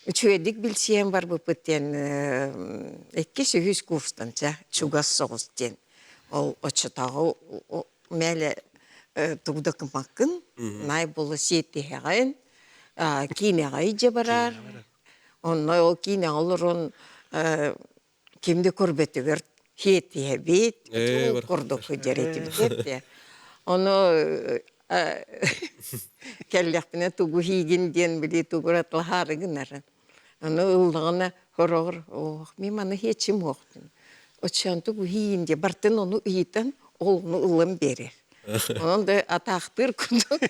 Speaker 6: Үчүгэйдик билсиэн барбыппыт диэн иккис үһүс курстан чэ чугас соҕус диэн ол оччотооҕу мээлэ тугу да гыммаккын най буола сиэттиһэҕин киинэҕэ илдьэ барар онно ол киинэҕэ олорон ким да көрбөтүгэр сиэтиһэбит ол курдук сылдьар этибит ону кэллэхпинэ тугу иһиигин диэн били тугу ыратлаһаары гынарын ону ыллаҕына хороҕор ох мин маны иһиэччим уохтун оччоон тугу иһиин диye бартын ону ыйытан ол ону ылан биэрэр онон да атаахтыыр курдук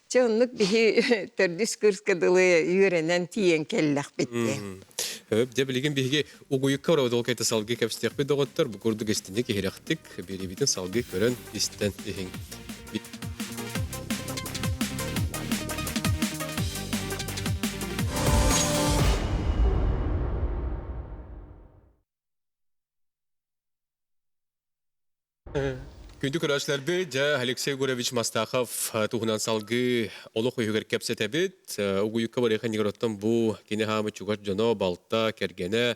Speaker 6: чэ оннук биһи төрдүс кырска дылы үөрэнэн тиийэн кэллэхпит дии
Speaker 1: Дьэ билигин биһиги угуйукка барабыт ол кэйте салгыы кэпсэтиэхпит доҕоттор бу курдук истинник иһирэхтик биэриибитин салгыы көрөн истэн иһиҥ. Күндү көрөөччүлэрбит, дьэ, Алексей Егорович Мастахов туһунан салгыы олох үһүгэр кэпсэтэбит. Угуйукка барыаха ньыгыроттон бу кини хаамы чугас дьоно, балта, кэргэнэ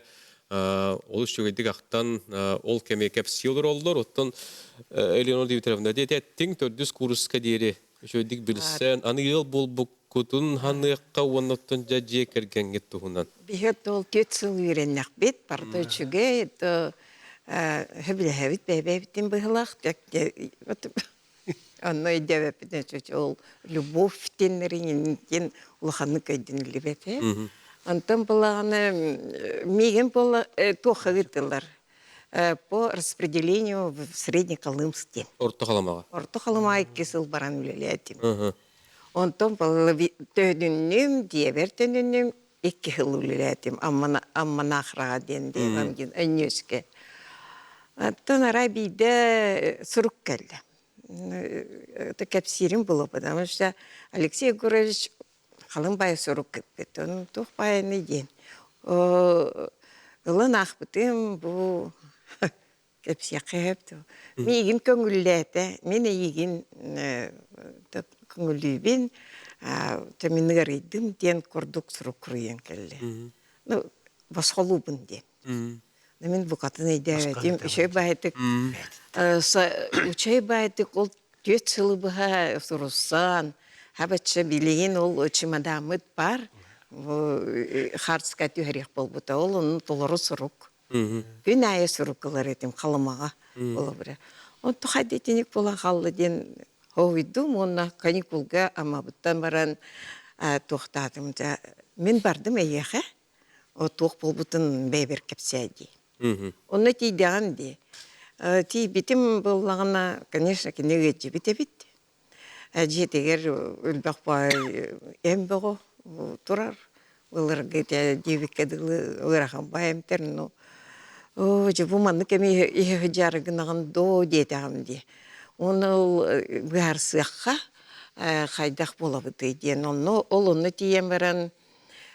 Speaker 1: олус үчүгэйдик ахтан ол кэми кэпсии олороллор. Оттон Элеонора Дмитриевна диэти эттиҥ төрдүс кууруска диэри үчүгэйдик билсэн, аны ыал буолбуккутун ханыахха уонна оттон дьэ дьиэ кэргэҥҥит туһунан.
Speaker 6: Биһи ол түөрт сыл үөрэннэхпит, барыта үчүгэй, сөбүлэһэбит бэйэбэйбитин быһылаах онно өйдөөбөппүт ол любовь диэннэрин диэн улаханнык өйдөнүллүбэт ээ онтон былаҕана миигин буолла туохха ыытыллар по распределению в Среднеколымск диэн
Speaker 1: Орто Халымаҕа
Speaker 6: Орто Халымаҕа икки сыл баран үлэлээтим онтон төһүннүм дьиэбэр төнүннүм икки сыл үлэлээтим Амманаахраҕа диэн диэн Өнньүөскэ. Оттон арай биирдэ сурук кэллэ. Это кэпсиирим было, потому что Алексей Егорович халыҥ баайы сурук кыппыт. Ону туох баайыный диэн. Ылан аахпытым бу кэпсиэххэ сөп дуо? Миигин көҥүллээтэ, мин эйигин көҥүллүүбүн, мин ыарыйдым диэн курдук сурук суруйан кэллэ. Ну, босхолуубун диэн. Мин букатын өйдөөбөтүм. Үчүгэй баайдык үчүгэй баайдык ол түөрт сылы быһа суруссан, хабачча билигин ол чемодаммыт бар, хартыска түһэриэх буолбута. Ол ону толору сурук. Күн аайы сурук ылар этим Халымаҕа холобура. Онто хайда итинник буолан хаалла диэн хоһуйдум уонна каникулга Аммабыттан баран туохтаатым дьэ мин бардым эйиэхэ туох буолбутун бэйэбэр кэпсээ дии. Онно тиийдэҕим дии. Тиийбитим буоллаҕына, конечно, кини ыалдьыбыт эбит. Дьиэтигэр өлбөх баай эм бөҕө турар. Былыргы диэбиккэ дылы ыарахан баай эмтэр ну оо дьэ бу маннык эмиэ иһэ сылдьаары гынаҕын доо диэтэҕим дии. Уонна ол быһаарсыахха хайдах буолабытый диэн онно ол онно тиийэн баран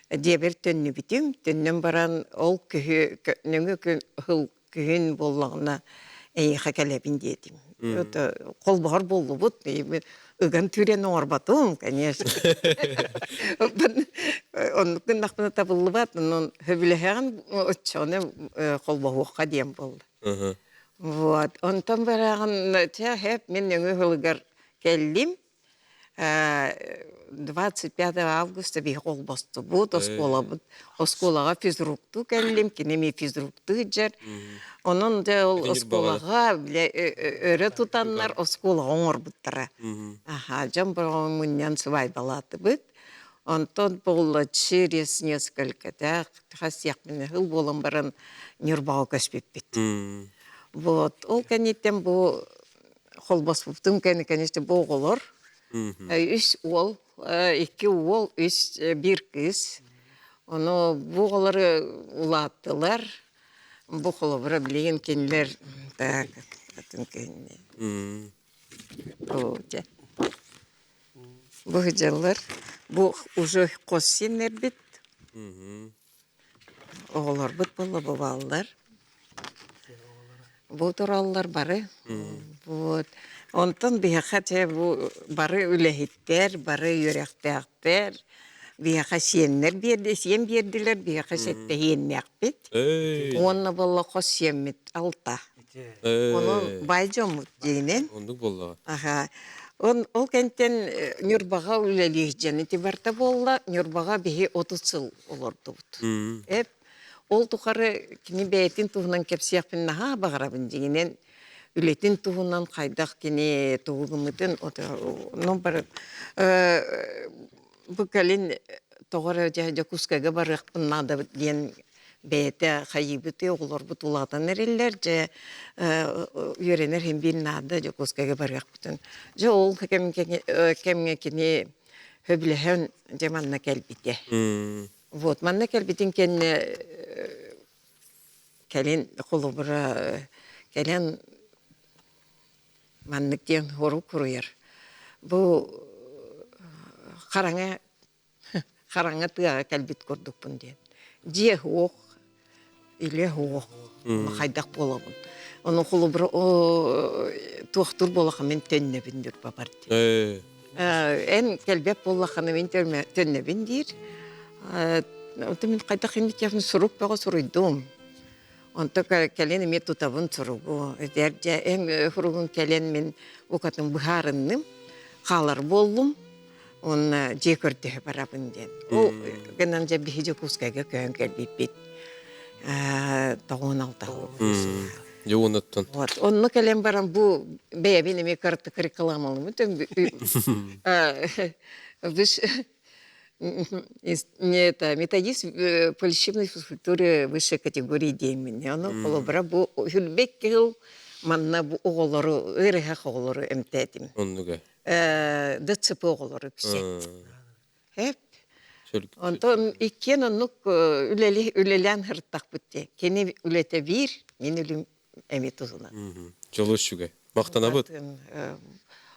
Speaker 6: дьиэбэр төннүбүтүм. Төннөн баран ол күһү нөҥүө күн сыл күһүн буоллаҕына эйиэхэ кэлэбин диэтим. Это холбоһор буоллубут. Ыган түүрэн оҥорботум, конечно. Оннук гыннахпына табыллыбат, онон сөбүлэһэҕин оччоҕуна холбоһуохха диэн буолла. Вот. Онтон бараҕын чэ хэп мин өҥө сылыгар кэллим. 25 августа биһи холбостубут оскуолабыт оскуолаҕа физруктуу кэллим кини эмиэ физруктуу сылдьар онон дьэ ол оскуолаҕа өрө тутаннар оскуолаҕа оҥорбуттара аха дьон мунньан сыбаайбалаатыбыт онтон буолла через несколько хас сиэхпинэ сыл буолан баран Ньурбаҕа көспүппүт вот ол кэнниттэн бу холбоспутум кэннэ конечно бу оҕолор үс уол икки уол үс биир кыыс ону бу оҕолору улааттылар бу холобура билигин кинилэр так атын киһини бу сылдьаллар бу уже хос сиэннэрбит Оҕолорбут буолла бу бааллар. Бу тураллар бары. Вот. Онтон биһиэхэ дьэ бу бары үлэһиттэр, бары үөрэхтээхтэр. Биһиэхэ сиэннэр биэрди, сиэн биэрдилэр, биһиэхэ сэттэһиэннээхпит. Уонна буолла хос сиэммит алта. Онон баай дьоммут диинэн.
Speaker 1: Оннук буоллаҕа.
Speaker 6: Аха. Он, ол кэнтэн Ньурбаҕа үлэлиир дьон ити барта буолла. Ньурбаҕа биһи 30 сыл олордубут. Эп ол тухары кини бэйэтин туһунан кэпсиэхпин наһаа баҕарабын дьиҥинэн үлэтин туһунан хайдах кини тугу гыммытын ну бары бу кэлин тоҕо эрэ дьэ Дьокуускайга барыахпын наада диэн бэйэтэ хайыыбытый оҕолорбут улаатан эрэллэр дьэ үөрэнэр иһин биир наада Дьокуускайга барыахпытын дьэ ол кэмҥэ кини сөбүлэһэн дьэ манна кэлбитэ вот манна кэлбитин кэннэ кэлин холобура кэлэн маннык диэн хорук суруйар бу хараҥа хараҥа тыаҕа кэлбит курдукпун диэн дьиэ суох илэ суох хайдах буолабын ону холобура туохтуур буоллахха мин төннөбүн Ньурбабар диэн эн кэлбэт буоллаххына мин төннөбүн диир онтон мин хайдах инникиэхпин сурук бөҕө суруйдум Онто кэлин эмиэ тутабын суругу. Этэр дьэ эн суругун кэлэн мин букатын быһаарынным, хаалар буоллум уонна дьиэ көрдөһө барабын диэн. Ол гынан дьэ биһи Дьокуускайга көһөн кэлбиппит. Тоҕуон алтаҕа.
Speaker 1: Дьэ уоннаттан.
Speaker 6: Вот. Онно кэлэн баран бу бэйэбин эмиэ кыратык рекламалыммыт. Біз Не это, методист по лечебной физкультуре высшей категории диэммин. Ону холобура бу хүлбек кыһыл манна бу оҕолору ыарыһах оҕолору эмтээтим.
Speaker 1: Оннуга.
Speaker 6: ДЦП оҕолору үксэ. Эп. Онтон иккиэн оннук үлэли үлэлээн сырыттахпыт дии. Кини үлэтэ биир, мин үлүм эми туһунан.
Speaker 1: Дьолу үчүгэй. Махтанабыт.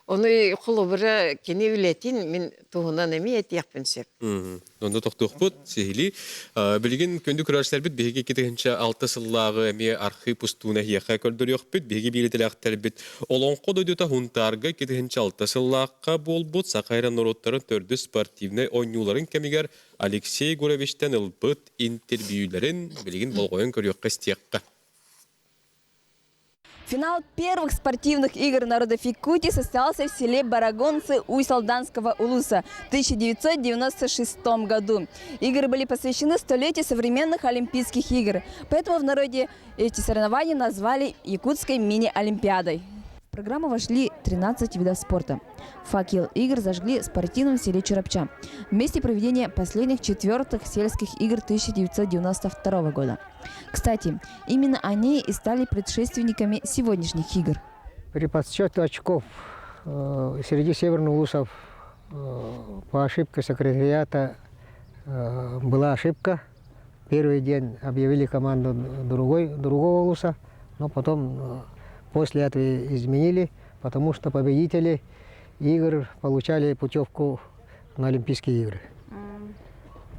Speaker 6: Ону холобура кини үлэтин мин туһунан эмиэ этиэхпин сөп.
Speaker 1: Онно тохтуохпут, сиһилии. Билигин күндү көрөөччүлэрбит биһиги 2006 сыллааҕы эмиэ архыып устууна эһиэхэ көрдөрүөхпүт. Биһиги биир идэлээхтэрбит Олоҥхо дойдута Һунтаарга 2006 сыллаахха буолбут Саха эрэ норуоттарын төрдүс спортивнай оонньууларын кэмигэр Алексей Гуровичтан ылбыт интервьюлэрин билигин болҕойон көрүөххэ истиэххэ.
Speaker 10: Финал первых спортивных игр народов Якутии состоялся в селе Барагонцы Усть-Алданского улуса в 1996 году. Игры были посвящены столетию современных Олимпийских игр, поэтому в народе эти соревнования назвали Якутской мини-олимпиадой. В программу вошли 13 видов спорта. Факел игр зажгли в спортивном селе Чурапча в месте проведения последних четвертых сельских игр 1992 года. Кстати, именно они и стали предшественниками сегодняшних игр.
Speaker 2: При подсчете очков среди северных улусов по ошибке секретариата была ошибка. Первый день объявили команду другой, другого улуса, но потом после этого изменили, потому что победители игр получали путевку на Олимпийские игры.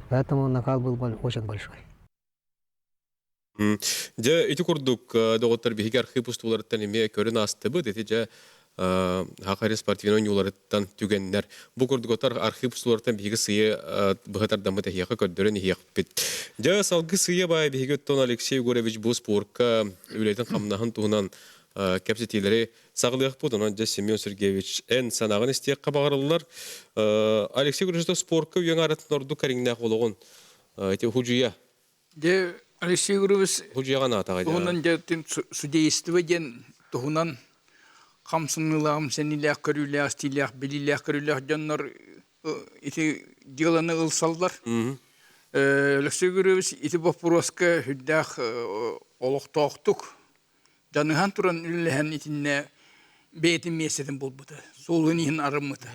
Speaker 2: Поэтому накал был очень большой.
Speaker 1: Дьэ, ити курдук, доҕоттор, биһиги архыып устууларыттан эмиэ көрөн аастыбыт. Ити дьэ Хахари спортивный оонньууларыттан түгэннэр. Бу курдук отар архыып устууларыттан биһиги сыйы быһа тардаммыт эһиэхэ көрдөрөн иһиэхпит. Дьэ, салгыы сыйа баай биһиги оттон Алексей Егорович бу спорка үлэтин-хамнаһын туһунан кэпсэтиилэри саҕалыахпыт. Онон дьэ Семен Сергеевич эн санааҕын истиэххэ баҕарыллар. Алексей Егорович спорка үйэҥ аратын ордук кэриҥнээх олоҕун ити худьуйа
Speaker 4: Дьэ, Алексей Егорович
Speaker 1: Худьуйаҕа наатаҕай
Speaker 4: туһунан дьэ судейство диэн туһунан хамсаныылаах, сэниилээх, көрүүлээх, истиилээх, билиилээх, көрүүлээх дьоннор ити дьыаланы ылсаллар. Алексей Егорович ити боппуруоска сүрдээх олохтоохтук дьаныһан туран үлэлэһэн итиннэ бэйэтин миэстэтин булбута, суолун иһин арыммыта.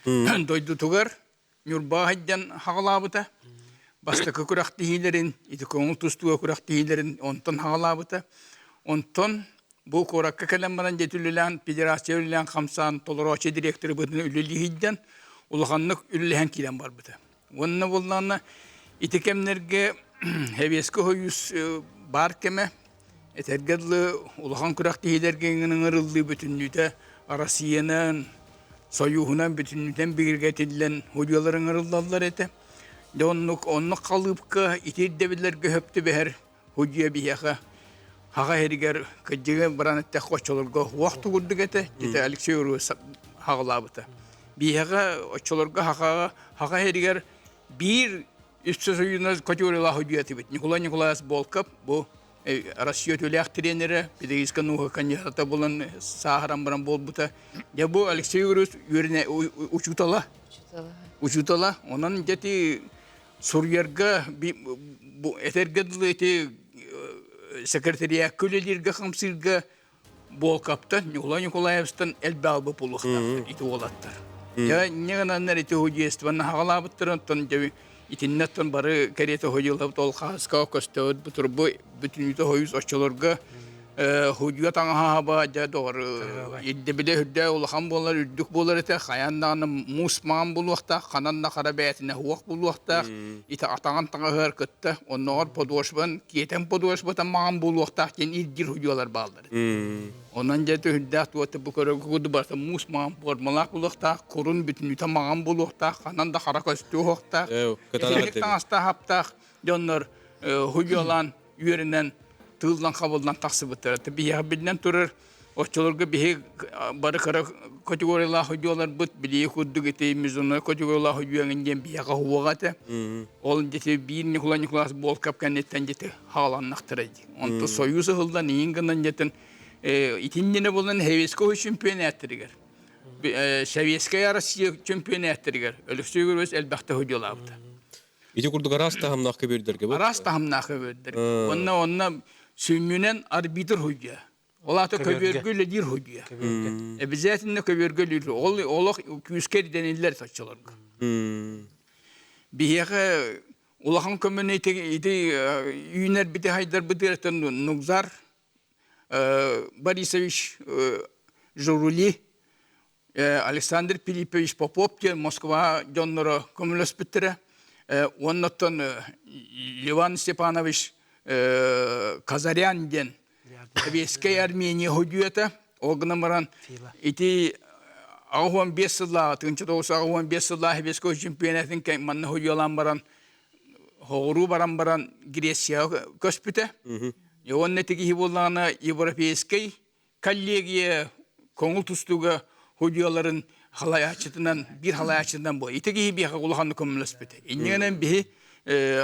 Speaker 4: Дойдутугар Ньурба сылдьан хаҕалаабыта. Бастакы күрэхтэһиилэрин, ити көҥүл тустууга күрэхтэһиилэрин онтон хаҕалаабыта. Онтон бу куоракка кэлэн баран дьэ үлэлээн, федерация үлэлээн хамсаан толорооччу директоры быһыытынан үлэлии сылдьан улаханнык үлэлэһэн киирэн барбыта. Уонна буоллаҕына ити кэмнэргэ Сэбиэскэй Сойуус баар кэмэ этэргэ дылы улахан күрэхтэһиилэргэ ыҥырыллыы бүтүннүүтэ Россиянан, Союһунан бүтүннүүтэн бигэргэтиллэн судьуйалар ыҥырыллаллар этэ. Дьэ оннук оннук халыыпка ити ирдэбиллэргэ сөп түбэһэр судьуйа биһиэхэ хаҕа иһигэр кырдьыгы баран эттэххэ оччолорго уох тугурдук этэ ити Алексей Уруев хаҕылаабыта. Биһиэхэ оччолорго хахаҕа хаха иһигэр биир үс сойуна категориялаах судьуйа этибит. Николай Николаевич Волков бу Россия үтүөлээх тренерэ, педагогическай наука кандидата булан сааһыран баран буолбута. Дьэ бу Алексей Юрьевич үөрэнэ учуутала. Учуутала. Онон дьэти суруйарга бу этэргэ дылы ити секретариакка үлэлииргэ хамсыырга Буолкаптан Николай Николаевичтан элбэҕи бопулуохтаахтар ити уолаттар. Дьэ инньэ гынаннар ити художествоны хаҕалаабыттар онтон дьэ итиннэ оттон бары кэриэтэ худьулабыт ол хааскаҕа көстөөбүт бу турбу бүтүннүүтэ хойус оччолорго худьуга таҥаһаба дьэ доҕор ирдэбилэ үрдэ улахан буолар үрдүк буолар этэ хайаан даҕаны муус маҥан булуохтаах ханан да хара бэйэтинэ уох булуохтаах ити атаҕын таҥаһыгар кытта онноҕор подошван киэтэн подошвата маҥан буолуохтаах диэн ирдиир худьуолар бааллар Онон дьэ түһүрдээх туота бу көрөгү барыта муус маҥан формалаах буолуохтаах, курун бүтүннүүтэ маҥан буолуохтаах, ханан да хара көстүү уһуохтаах. Итинник таҥастаах аптаах дьоннор худьуолаан үөрэнэн тыыллан хабыллан тахсыбыттара. Биһиэхэ биллэн турар оччолорго биһи бары кыра категориялаах худьуоларбыт билии курдук ити международный категориялаах худьуоҥын диэн биһиэхэ уоҕа этэ. Ол дьити биир Николай Николаевич Волков кэнниттэн дьити хааланнахтара дии. Онто Союз ыһыллан иин гынан дьэтин итиннинэ булан Советскай чемпионаттарыгар Советская Россия чемпионаттарыгар Өлөксөй Егорович элбэхтэ худьуолаабыта.
Speaker 1: Ити курдук араас таһымнаах көбүөрдэргэ
Speaker 4: Араас таһымнаах көбүөрдэргэ. Онно онно сүнньүнэн арбитр худьуя. Ол аата көбүөргө үлэлиир худьуя. Обязательно көбүөргө үлэлиир. Ол олох күүскэ ирдэниллэр оччолорго. Биһиэхэ улахан көмөнү ити, ити үүнэрбити хайдарбытыгар Нугзар Борисович Журули, Александр Филиппович Попов диэн Москва дьонноро көмөлөспүттэрэ. Уоннаттан Ливан Степанович Казарян диэн Советскай Армения худьуета. Ол гынан баран ити 85 сыллааҕы, 1985 сыллаах Советскай чемпионатын манна худьуолаан баран хоҕуруу баран баран Грецияҕа көспүтэ. Уонна ити киһи буоллаҕына европейскай коллегия көҥүл тустууга судьуйаларын халайааччытынан биир халайааччытынан буолар. Ити киһи биһиэхэ улаханнык көмөлөспүтэ. Иннинэн биһи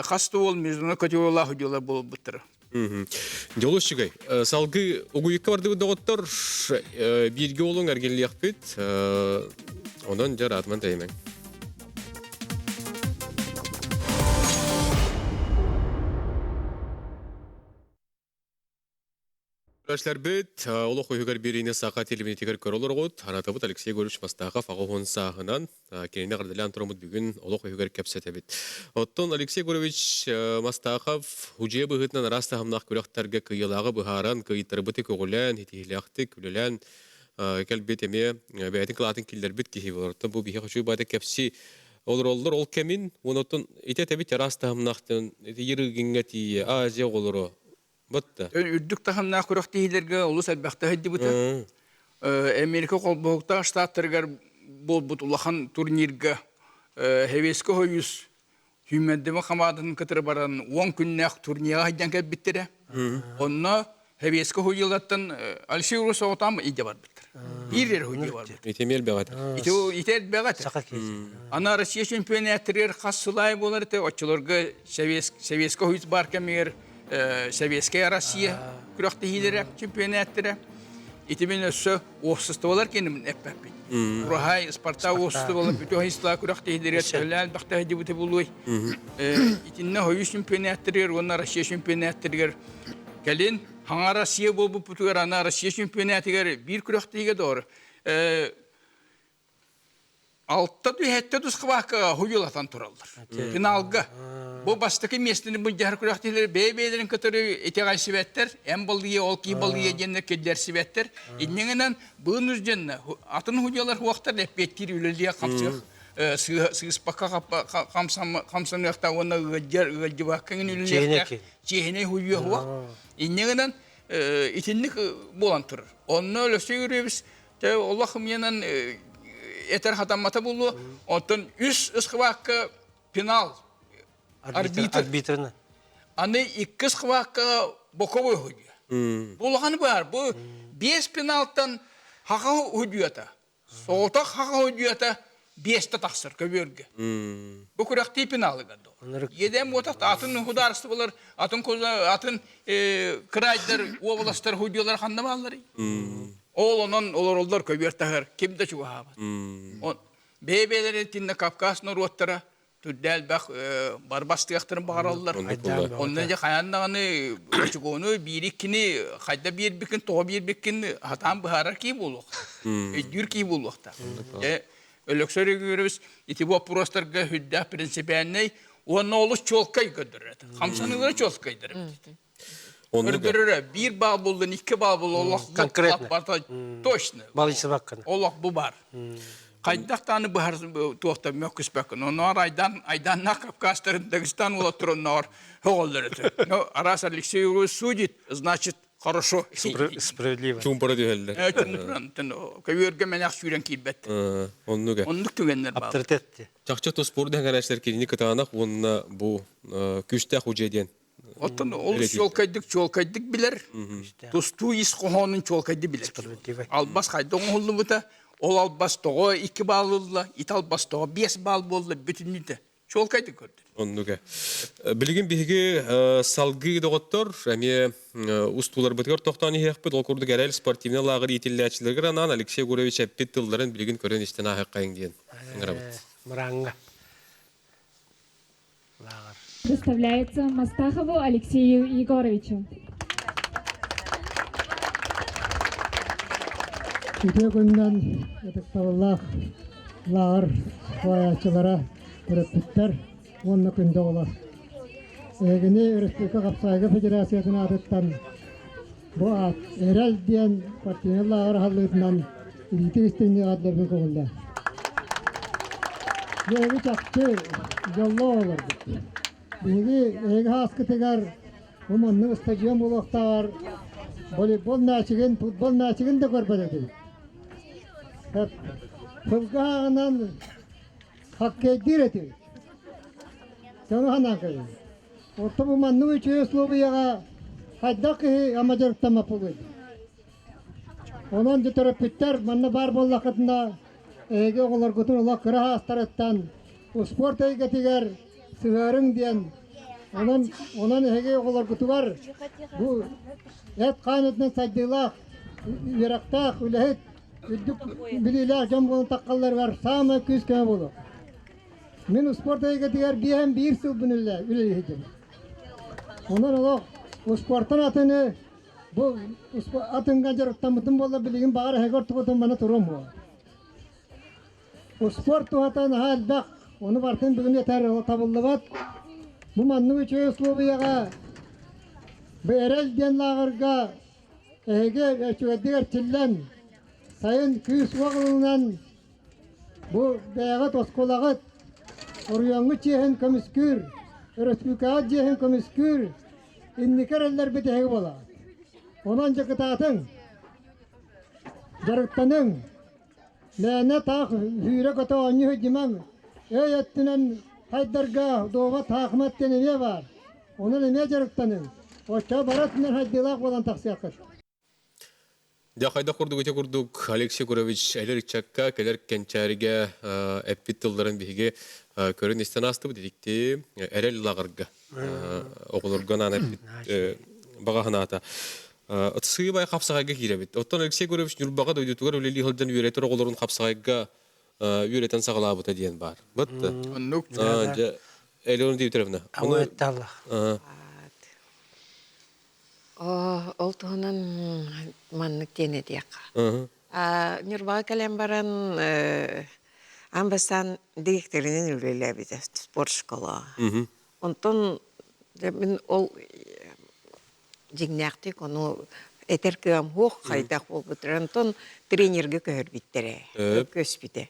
Speaker 4: хас да уол международный категориялаах судьуйалар буолбуттара.
Speaker 1: Дьолу үчүгэй. Салгыы угуйукка бардыбыт доҕоттор бииргэ олуҥ эргиллиэхпит. Онон дьэ ыраатыман тэйимэҥ. Көрөөччүлэрбит, олох үһүгэр биэриини саха телевидениетигэр көрө олоргут. Аратабыт Алексей Егорович Мастахов аҕа сааһынан кинини эҕэрдэлээн тураммыт бүгүн олох үһүгэр кэпсэтэбит. Оттон Алексей Егорович Мастахов худьуйа быһыытынан араас таһымнаах күрэхтэргэ кыайыылааҕы быһааран, кыайтарбыты көҕүлээн, итиһилээхтик үлэлээн кэлбит эмиэ бэйэтин кылаатын киллэрбит киһи болор. Оттон бу биһиэхэ үчүгэй баайда кэпсии олороллор ол кэмин, онон ити этэбит араас таһымнаахтан ити Ерыгиҥҥа тиийэ Азия оҕолоро Батта.
Speaker 4: Үрдүк таһымнаах күрэхтэһиилэргэ олус элбэхтэ сылдьыбыта. Америка холбоһуктаах штаттарыгар буолбут улахан турнирга Советский Союз сүүмэрдэмэ хамаандатын кытары баран 10 күннээх турнирга сылдьан кэлбиттэрэ. Онно Советский Союзтан Алексей Урус оҕотоон илдьэ барбыттар. Биир эрэ судьуйа барбыт.
Speaker 1: Ити эмиэ элбэх этэ.
Speaker 4: Ити ити элбэх этэ. Аны Россия чемпионаттарыгар хас сыл аайы буолар этэ. Оччолорго Советский Союз баар кэмигэр Советская Россия күрэхтэһиилэрэ, чемпионаттара. Ити мин өссө уопсастыбалар кэннибин эппэппин. Ураһай, Спартак уопсастыбалар бүтүн хайыстылаа күрэхтэһиилэригэр төһөлөөн элбэхтэ сылдьыбыта буолуой. Итиннэ Союз чемпионаттарыгар уонна Россия чемпионаттарыгар кэлин хаҥа Россия буолбуппутугар аны Россия чемпионатыгар биир күрэхтэһиигэ доҕор Алта түһэттэ тусхыбаакка хуйулатан тураллар. Финалга. Бу бастакы миэстэни былдьаһар күрэхтэһиилэр бэйэ-бэйэлэрин кытары итэҕэйсибэттэр, эн балыйа, ол кии балыйа диэннэр киллэрсибэттэр. Инньэ быын үздьэннэ атын худьялар хуохтар эппиэттиир үлэлиэх хамсыах сыыспакка хамсаныахтаах уонна ыалдьар ыалдьыбакка үлэлиэхтээх чиэһинэй хуйуо хуох. Инньэ гынан итинник буолан турар. Онно Өлөксөй Юрьевич Тэ олох ымыйанан этэр хатаммата буолуо. Оттон үс ысхыбаакка финал. Арбитр.
Speaker 9: Арбитрынан.
Speaker 4: Аны иккис хвакка боковой судья. Бу улахан баар. Бу биэс пеналтан хаха судьуйата. Соҕотох хаха судьуйата биэстэ тахсар көбүөргэ. Бу күрэхтии пеналыгар Едем уотах атын худаарыстыбалар, атын атын кырайдар, уобаластар судьуялар ханна баалларый? Ол онон олороллор көбүөр таһар, ким да чугаһаабат. Бэйэ-бэйэлэрин итиннэ Кавказ норуоттара түрдэ элбэх барбастыахтарын баҕараллар. Онно дьэ хайаан даҕаны очукуону биир-иккини хайда биэрбиккин, тоҕо биэрбиккин хатаан быһаарар кии буолуох. Өйдүүр кии буолуохтаах. Дьэ Өлөксөй Егорович ити боппуруостарга сүрдээх принципиальнай уонна олус чуолкай көрдөрөр. Хамсаныылара чуолкайдар эбит. Көрдөрөрө биир баал буллун, икки баал буллун, олох
Speaker 9: конкретно
Speaker 4: точно.
Speaker 9: Балыйсыбаккын.
Speaker 4: Олох бу бар. Хайдах дааны быһар туохта мөккүспэккин. Онноор Айдан, Айданнаах Кавказтарын Дагестан уолаттар онноор хөҕөллөр этэ. Ну, раз Алексей Юрьевич судит, значит, хорошо.
Speaker 9: Справедливо.
Speaker 1: Чуумпура түһэллэр.
Speaker 4: Көбүөргэ мэнэх сүүрэн киирбэт.
Speaker 1: Оннук.
Speaker 4: Оннук түгэннэр баар.
Speaker 9: Авторитет.
Speaker 1: Чахчы спорт дэҥэрээчилэр кинини кытаанах уонна бу күүстээх удьэ диэн
Speaker 4: Оттон олус чуолкайдык чуолкайдык билэр, тустуу ис хоһоонун чуолкайдык билэр. Албас хайда оҥоһуллубута, ол албас тоҕо икки баал ылла, ити албас тоҕо биэс баал буолла бүтүннүүтэ чуолкайдык көрдүр.
Speaker 1: Оннуга. Билигин биһиги салгыы доҕоттор эмиэ устууларбытыгар тохтоон иһиэхпит. Ол курдук эрэл спортивнай лааҕыр иитиллээччилэригэр анаан Алексей Егорович эппит тылларын билигин көрөн истэн ааһыаххайыҥ диэн ыҥырабыт.
Speaker 9: Мырааҥҥа. Лааҕыр.
Speaker 11: Представляется Мастахову Алексею Егоровичу.
Speaker 2: Үтүө күнүнэн ытыктабыллаах лааҕыр салайааччылара, төрөппүттэр уонна күндү оҕолор. Эһигини Өрөспүүбүлүкэ Хапсаайга Федерациятын аатыттан бу аат Эрэл диэн спортивнай лааҕыр аһыллыытынан илиитик истиҥник аатыларбын көҕүллээн. Биһиги чахчы дьоллоох олорбут. Биһиги эһиги ааскытыгар бу маннык стадион буолуохтааҕар волейбол мээчигин, футбол мээчигин да көрбөт этибит. Сылгы ааҕынан хоккейдиир этибит. Дьону санаан кэлин. Орто бу маннык үчүгэй условияҕа хайдах киһи ама дьарыктаммаппыный? Онон төрөппүттэр манна баар буоллаххытына эһиги оҕолоргутун олох кыра саастарыттан успуорт эйгэтигэр сыһыарыҥ диэн онон онон эһиги оҕолоргутугар бу эт-хаан өттүнэн сайдыылаах, үөрэхтээх, үлэһит, үрдүк билиилээх дьон буолан таххалларыгар саамай күүс-көмө буолуо. Мин успуорт эйгэтигэр биэһэн биир сылбын үлэлиһитим. Онон олох успуортан атыны бу атынга дьарыктаммытым буолла билигин баҕар эһиги ортогутун маны туруом буол. Успуорт туһата наһаа элбэх, ону барытын бүгүн этэр табыллыбат. Бу маннык үчүгэй условияҕа бу эрэл диэн лааҕырга эһиги үчүгэйдик эрчиллэн, сайын күүс-уох ылынан Бу бэйэҕит оскуолаҕыт оройуоҥҥут чиэһин көмүскүүр, өрөспүүбүлүкэҕит дьиэһин көмүскүүр инники эрэллэрбит эһиги буолаҕыт. Онон дьокутаатыҥ, дьарыктаныҥ, мээнэ таах сүүрэ-көтө оонньуу сылдьымаҥ, өй өттүнэн хайдарга дуобат хаахымат диэн эмиэ баар. Онон эмиэ дьарыктаныҥ, оччоҕо бары өттүнэн хайдыылаах буолан тахсыаххыт.
Speaker 1: Дьэ, хайдах курдук ити курдук Алексей Егорович эдэр ыччакка кэлэр кэнчээригэ эппит тылларын биһиги көрөн истэн аастыбыт итикти эрэл лаҕырга оҕолорго анаан эппит баҕа санаата. Сыыбай хапсаҕайга киирэбит. Оттон Алексей Егорович Ньурбаҕа дойдутугар үлэлии сылдьан үөрэтэр оҕолорун хапсаҕайга үөрэтэн саҕалаабыта диэн баар. Бытты.
Speaker 4: Оннук.
Speaker 1: Дьэ, Элеона Дмитриевна.
Speaker 9: Ону
Speaker 6: Ол туһунан маннык диэн этиэххэ. Ньурбаҕа кэлэн баран аан бастаан дириэктэринэн үлэлээбитэ спортшкола. Онтон мин ол дьиҥнээхтик ону этэр кыам суох хайдах буолбуттара. Онтон тренергэ көһөрбүттэрэ, көспүтэ.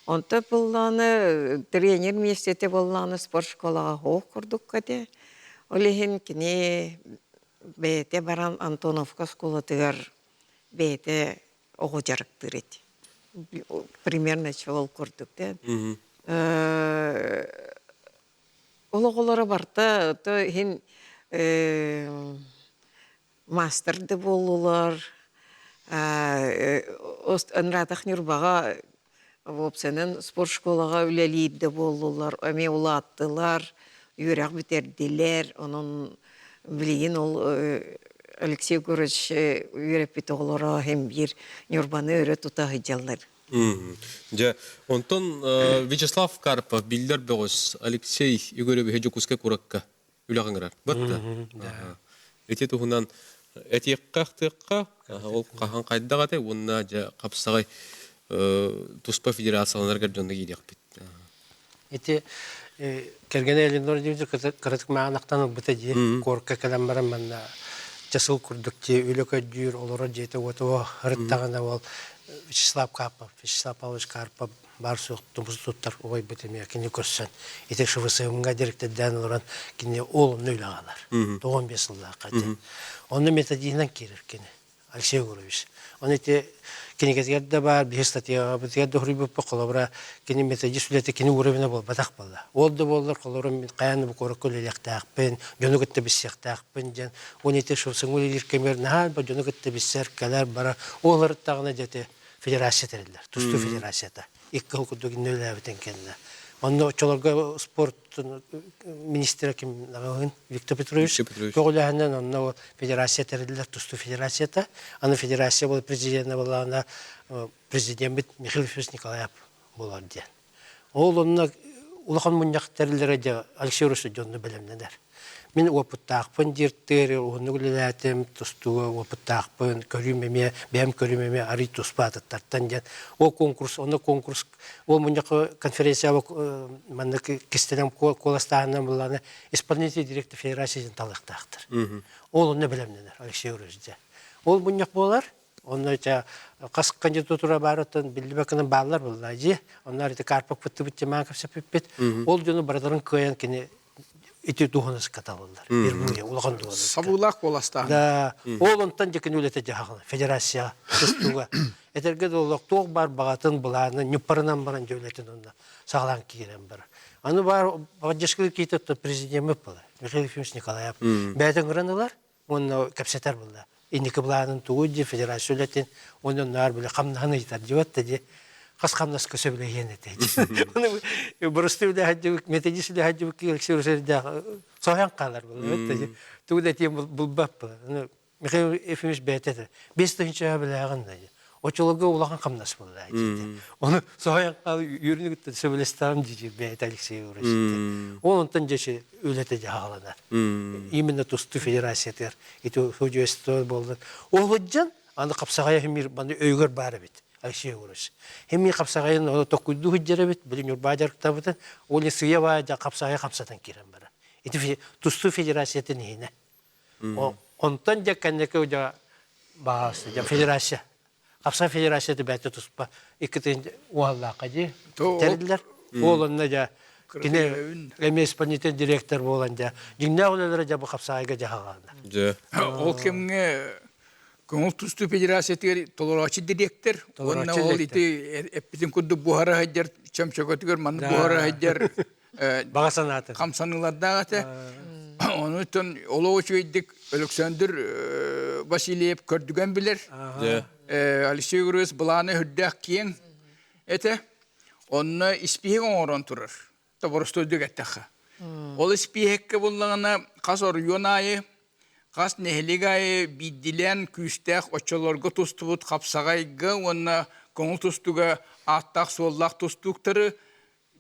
Speaker 6: Онтон буоллаҕына тренер миэстэтэ буоллаҕына спортшколаҕа суох курдук этэ. Ол иһин кини бэйэтэ баран Антоновка оскуолатыгар бэйэтэ оҕо дьарыктыыр эти. Примерно ол курдук да. Ол оҕолоро барыта то иһин маастар да буоллулар. Ынраатах Ньурбаҕа уопсайынан спортшколаҕа үлэлиир да буоллулар, эмиэ улааттылар, үөрэх бүтэрдилэр. Онон билигин ол Алексей Егорович үөрэппит оҕолоро иһин биир Ньурбаны өрө тута сылдьаллар.
Speaker 1: Дьэ, онтон Вячеслав Карпов биллэр бөҕөс Алексей Егоровиһы Дьокуускай куоракка үлэҕэ ыҥырар. Батта. Ити туһунан этиэххэ-ахтыахха, ол хаһан хайдах этэй уонна дьэ хапсаҕай туспа федерацияланаргар дьонно киириэхпит.
Speaker 9: Ити кэргэнэ Элинор Дмитриевич кыратык маанахтан ылбыта дии. Куоракка кэлэн баран манна часыл курдук дии үлэ көрдүүр, олорор дьиэтэ уота ырыттаҕына ол Вячеслав Карпов, Вячеслав Павлович Карпов баар суох тумус туттар убайбыт эмиэ кини көрсөн ити ШВСМ-га директордаан олорон кини ол онно үлэҕэ алар. 95 сыллаахха ити. Онно методиһынан киирэр кини. Алексей Егорович. Оны ити кинигэтигэр да баар, биһи статьябытыгар да суруйбуппут, холобура, кини методист үлэтэ кини уровена буолбатах буолла. Ол да буоллар, холобура, мин хайаан да бу куоракка үлэлиэхтээхпин, дьону кытта билсиэхтээхпин диэн, уонна ити ШВСМ үлэлиир кэмигэр наһаа дьону кытта билсэр, кэлэр, барар, ол ырыттаҕына дьэ ити федерация тэриллэр, тустуу федерацията. Икки сыл курдук иннэ үлэлээбитин кэннэ. Онно оччолорго спорт министрэ ким Виктор Петрович көҕүлээһинэн онно федерация тэриллэр тустуу федерацията. Аны федерация был президенэ буоллаҕына президеммит Михаил Ефимович Николаев буолар диэн. Ол онно улахан мунньах тэриллэрэ дьэ Алексей Русов дьонно бэлэмнэнэр. Мин уопуттаахпын дииртэр, уһуннук үлэлээтим, тустууга уопуттаахпын, көрүүм эмиэ, бэйэм көрүүм эмиэ арый туспа атыттартан диэн. Ол конкурс, онно конкурс, ол мунньахха конференцияҕа маннык кистэлэҥ куоластааһынынан буллаҕына исполнительный директор федерации диэн талыахтаахтар. Ол онно бэлэмнэнэр Алексей Юрьевич дьэ. Ол мунньах буолар, Онно ча хас кандидатура баарыттан биллибэккинэн бааллар буолла дии. Онно ити Карпов кыттыбыт тимаан кэпсэппиппит. Ол дьону барыларын кыайан кини ити дуоһунаска талыллар. Впервые улахан дуоһунаска.
Speaker 4: Сабыылаах куоластаан.
Speaker 9: Да, ол онтон дьэ кини үлэтэ дьаһаҕына федерация тустууга. Этэргэ дылы туох баар баҕатын былаанын ньуппарынан баран дьэ үлэтин онно саҕалаан киирэн барар. Аны баар поддержка киитэ президеммит буолар. Михаил Ефимович Николаев. Бэйэтин ыҥыран ылар, уонна кэпсэтэр буолла. Инники былаанын тугуй дии федерация үлэтин уонна наар били хамнаһын ыйытар диэбэт да дии хас хамнаска сөбүлэһиэн этэ дии. Оны боростуой үлэһэддибик методист үлэһэддибик Алексей Русердээх соһуйан хаалар буолла да дии. Тугу да этиэн булбат буолла. Михаил Ефимович бэйэтэ этэ. 5 тыһыынча билээҕин да дии. Оччолорго улахан хамнас буолла диэтэ. Ону соһуйан хаал үөрүнү кытта сөбүлэстэҕим дии бэйэтэ Алексей Егорович. Ол онтон дьэ үлэтэ дьаһаланар. Именно тустуу федерациятыгар ити судьуйство буоллун. Ол сылдьан аны хапсаҕайа химир маны өйүгэр баар эбит Алексей Егорович. Химир хапсаҕайын ону токкуйдуу сылдьар эбит, били Ньурбаа дьарыктаабытын, ол сыйа баа хапсаҕайа хамсатан киирэн барар. Ити тустуу федерациятын иһинэ. Онтон дьэ кэнники дьэ баҕас дьэ федерация Хапсаҕай федерацията бэйэтэ туспа иккитин уһаллаахха дии тэриллэр. Ол онно дьэ кини эмиэ исполнительный директор буолан дьэ дьиҥнээх үлэлэрэ дьэ бу хапсаҕайга дьаһалаана.
Speaker 1: Дьэ.
Speaker 4: Ол кэмҥэ көҥүл тустуу федерациятыгар толорооччу дириэктэр уонна ол ити эппитин курдук буһара сылдьар чөмчөкөтүгэр маннык буһара сылдьар
Speaker 9: Баҕа санаатын.
Speaker 4: Хамсаныылардаах этэ. Онуттан олох үчүгэйдик Александр Васильев көрдүгэн билэр. Алексей Егорович былааны үрдээх киэҥ этэ. Онно испииһэк оҥорон турар. Тоборостуойдук эттэххэ. Ол испииһэккэ буллаҕына хас оройуон аайы, хас нэһилиэк аайы биирдилээн күүстээх оччолорго тустубут хапсаҕайга уонна көҥүл тустууга ааттаах-суоллаах тустууктары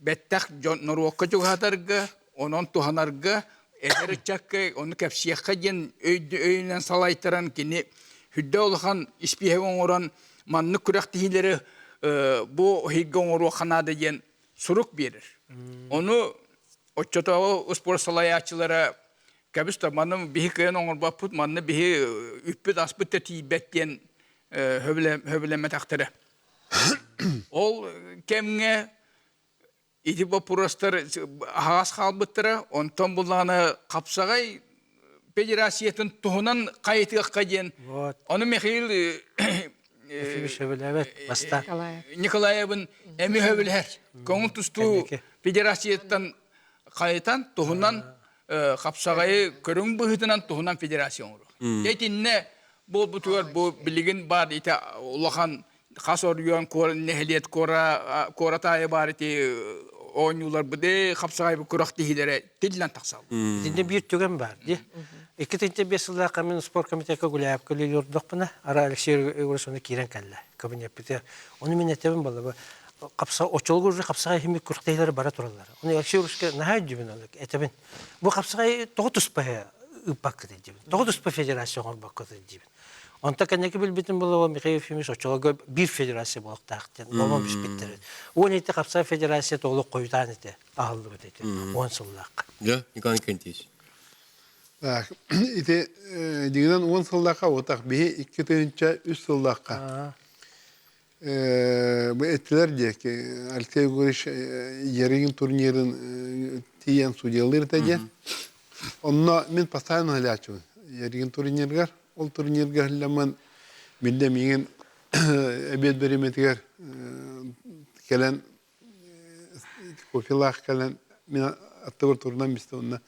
Speaker 4: бэттэх дьон норуокка чугаһатарга, онон туһанарга, эдэр ыччакка ону кэпсиэххэ диэн өйүнэн салайтаран кини сүрдээх улахан испииһэк оҥорон маннык күрэхтэһиилэри бу ыйга оҥоруохха наада диэн сурук биэрэр. Ону оччотооҕу успуорт салайааччылара кэбис да манна биһи кыайан оҥорбоппут, манна биһи үппүт-аспыт да тиийбэт диэн сөбүлэммэтэхтэрэ. Ол кэмҥэ ити боппуруостар аһаҕас хаалбыттара. Онтон буллаҕына хапсаҕай федерациятын туһунан хайытыахха диэн. Ону Михаил Николаевын эмиэ сөбүлэһэр. Көҥүл тустуу федерацияттан. хайытан туһунан хапсаҕайы көрүҥ быһыытынан туһунан федерация оҥоруох. Итиннэ буолбутугар бу билигин баар ити улахан хас оройуон нэһилиэт куорат аайы баар ити оонньууларбыт хапсаҕай күрэхтэһиилэрэ тиллэн тахсаллар.
Speaker 9: Итиннэ биир түгэн баар дии. 2005 сыллаахха мин спорт комитекка Гуляевка үлэлии олордохпуна, ара Алексей Егорович ону киирэн кэллэ кабинеппитигэр. Ону мин этэбин буолла хапса оччолорго уже хапсаҕай иһиммит күрэхтэһиилэр бара тураллар. Ону Алексей Егоровичка наһаа өйдүүбүн ону этэбин. Бу хапсаҕай тоҕо туспа ыыппаккыт диибин. Тоҕо туспа федерация оҥорбоккут диибин. Онто кэнники билбитим буолуо Михаил Ефимович оччолорго биир федерация буолуохтаах диэн бобон бүспүттэр. Уон ити хапсаҕай федерация толук хойутаан этэ аһыллыбыт этэ 10 сыллаахха.
Speaker 1: Да, Николай Николаевич.
Speaker 7: Так, ити дигинен 10 сыллаахха отах биһи 2003 сыллаахха бу эттилэр диэки Алексей Егорович Ярыгин турнирын тиийэн судьялыыр этэ диэн. Онно мин постоянно ыһылааччыбын Ярыгин турнирыгар. Ол турнирга ыһылламмын биллэ миигин эбиэт бириэмэтигэр кэлэн кофелаах кэлэн мин аттыбар турунан бистэ онно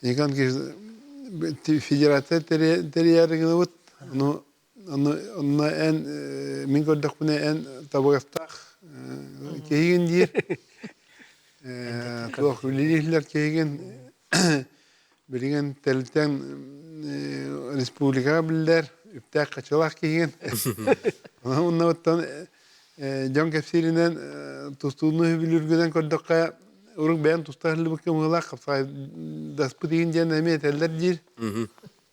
Speaker 7: Никон федерация тэрийээри гынабыт. Ону Онно эн мин көрдөхпүнэ эн табыгастаах киһигин диир. Туох үлэлииллэр киһигин билигин тэрилтэн республикаҕа биллэр үптээх хачылаах киһигин. Оннуттан дьон кэпсииринэн тустууну үбүлүүргүнэн көрдөххө урук бэйэн туста сылдьыбыкка быһыылаах хапсаҕайдаспыт игин диэн эмиэ этэллэр диир.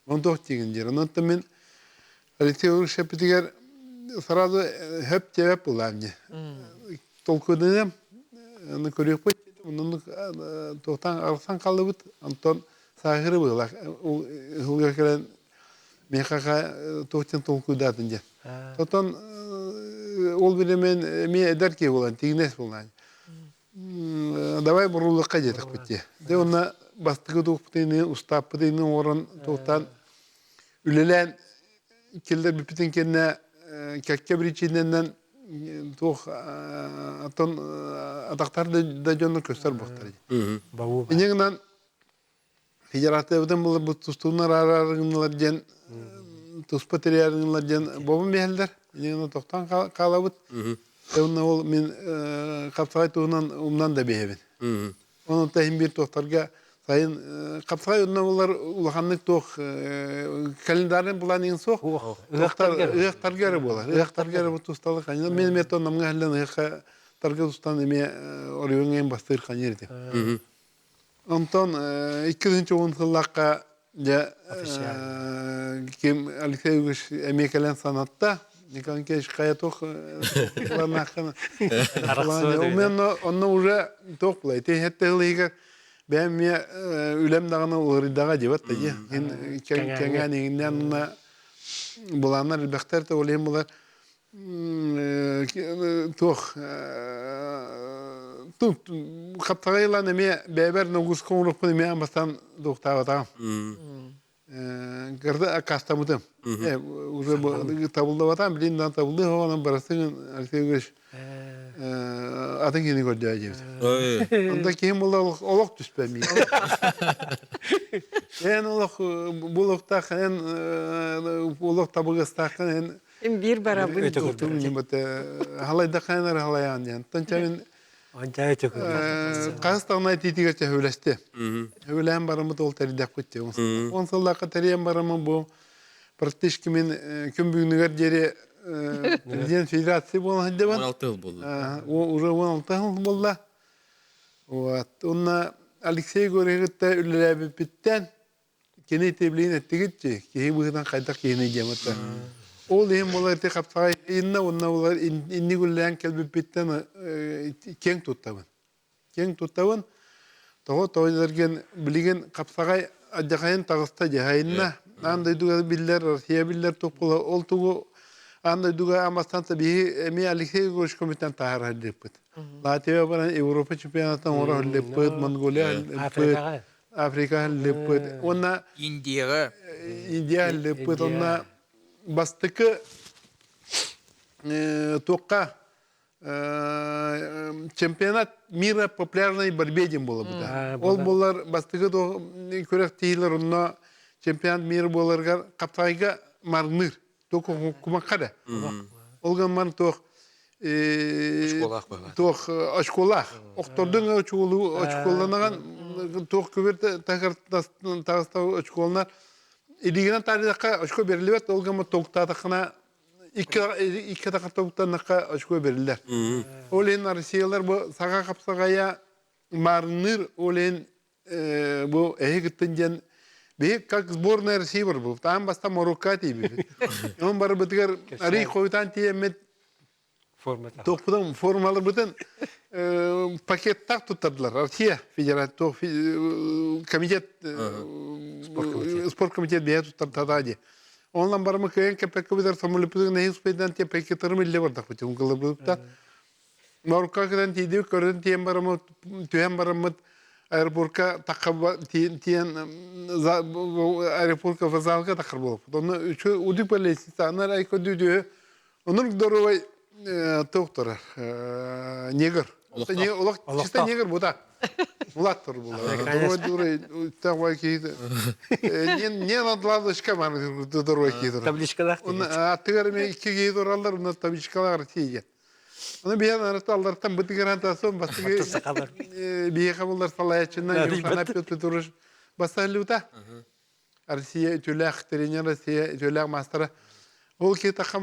Speaker 7: Онон туох диигин диир. Онон мин Алексей Егорович эппитигэр сразу хөп диэбэт буоллаҕым дии. Толкуйданыам, аны көрүөхпүт оннук туохтан арахсан хааллыбыт. Онтон сааһыры быһыылаах ыһылга кэлэн миэхэ туох диэн толкуйдаатын диэн. Отон ол бириэмэн эмиэ эдэр киһи буолан, тигинэс буоллаҕым. Давай буруллукка диэтэхпит дии. Дьэ уонна бастакы туохпутун устааппытын оҥорон туохтаан үлэлээн киллэрбиппитин кэннэ кэккэ причинэнэн туох атын атахтар да дьону көстөр буолтар. Инньэ гынан Федерациябытын буларбыт тустуунар араарыгыннылар диэн туспа тэрийэриннылар диэн бобун биһэллэр. Инньэ тохтоон хаалабыт. Онно ол мин хапсаҕай туһунан умнан да биһэбин. Онон иһин биир туохтарга сайын хапсаҕай онно булар улаханнык туох календарын булан суох. Ыһыахтарга эрэ буолар. Ыһыахтарга эрэ бу тусталык. Мен эмиэ намҥа иһиллэн ыһыахха тарга тустан эмиэ оройуоҥҥа бастыыр ханьыр этим. Онтон 210 сыллаахха дьэ ким Алексей Егорович эмиэ кэлэн санатта. Николай Николаевич хайа туох планнааххын онно онно уже туох булай тиһэтте ылыйыгар бэйэм эмиэ үлэм даҕаны уларыйдаҕа диэбэт да дии. Кэҥээн иҥиннээн уна былааннар элбэхтэр да ол иһин булар туох хаптаҕай ылан эмиэ бэйэбэр ногуска оҥоруохпун эмиэ амбастан дуохтаабатаҕым кырда аккаастаммытым уже табыллыбатаҕым билин дан табыллыы оҕонон барастыгын Алексей Егорович атын киһини көрдөө диэбит онто киһим буолла олох түспэ миин эн олох булуохтаах эн олох табыгастааххын эн
Speaker 6: Им биир барабын.
Speaker 7: Халайдахайын эрэ халайаан диэн. Тонча мин хас даҕаны этиитигэр сөбүлэстэ. Сөбүлээн бараммыт ол тэрийдэхпит дии. Он сыллаахха тэрийэн бараммын бу практически мин күн бүгүнүгэр диэри президент федерации буолан сылдьабын.
Speaker 1: 16 жыл буолла.
Speaker 7: Уже 16 жыл буолла. Вот. Онно Алексей Егоровичтэ үлэлээбиппиттэн Кини итиблиин эттигит киһи быһыытынан хайдах киһини диэм этэ. Ол иһин буолар ити хапсаҕай инна уонна булар инник үлэлээн кэлбиппиттэн киэҥ туттабын. Киэҥ туттабын. Тоҕо тоҕо билигин хапсаҕай адьахайын таҕыста дьаһайынна. Аан дойдуга биллэр, Россия биллэр туох буола ол тугу аан дойдуга амастан биһи эмиэ Алексей Егорович көмөтүнэн таһаарар диэппит. Латвия баран Европа чемпионатын оҥоро сылдьыппыт, Монголия сылдьыппыт, Африка лыппыт уонна
Speaker 4: Индияҕа
Speaker 7: Индия лыппыт уонна бастакы туохха Чемпионат мира популярной борьбе диэн буолабыта. Ол буолар бастакы күрэхтэһиилэр онно чемпионат мира буоларыгар хапсаҕайга марныыр. Туох кумахха да. Ол гынан туох туох очколаах. Охтордун очколанаҕан туох күбүр таҕыста очколанар. Илиигинэн таарыйдахха очко берилибэт, ол гынан толуктаатаххына икки атахха тобуктаннахха очко бериллэр. Ол иһин Россиялар бу саха хапсаҕайа маарынныыр, ол иһин бу эһи кыттын диэн биһи как сборная России барбыт. Аан бастаан Марокко тиийбиппит. Онон барыбытыгар арый хойутаан тиийэммит Туохпутун формаларбытын пакеттаах туттардылар. Россия федерация комитет спорт комитет бэйэ туттартата дии. Онон барымы кыайан кэппэккэ самолеппытын нэһин успейдан те пакеттарым илле бардахпыт. Ункылабыта. Марокко кытан тиийдибит, көрөн тиэн бараммыт, түһэн бараммыт аэропортка тахха тиэн аэропортка вокзалга тахар буолуппут. Онно үчү удуп лестница, анар айко дүдү Онур доруобай туох турар негр. Олох чисто негр бута. Булат тур була. Доруобай дурай такой киһи. Не надладочка маны доруобай киһи турар.
Speaker 9: Табличкалаах.
Speaker 7: Аттыгар эми икки киһи тураллар, уна табличкалар тиийген. Оны биһен арыта аллартан бытыгыран тасон бастыгы биһиэхэ буллар салаяччынан Юхана Петр Петрович басталлыбыта. Россия үтүөлээх тренер, Россия үтүөлээх маастара. Ол киһи тахха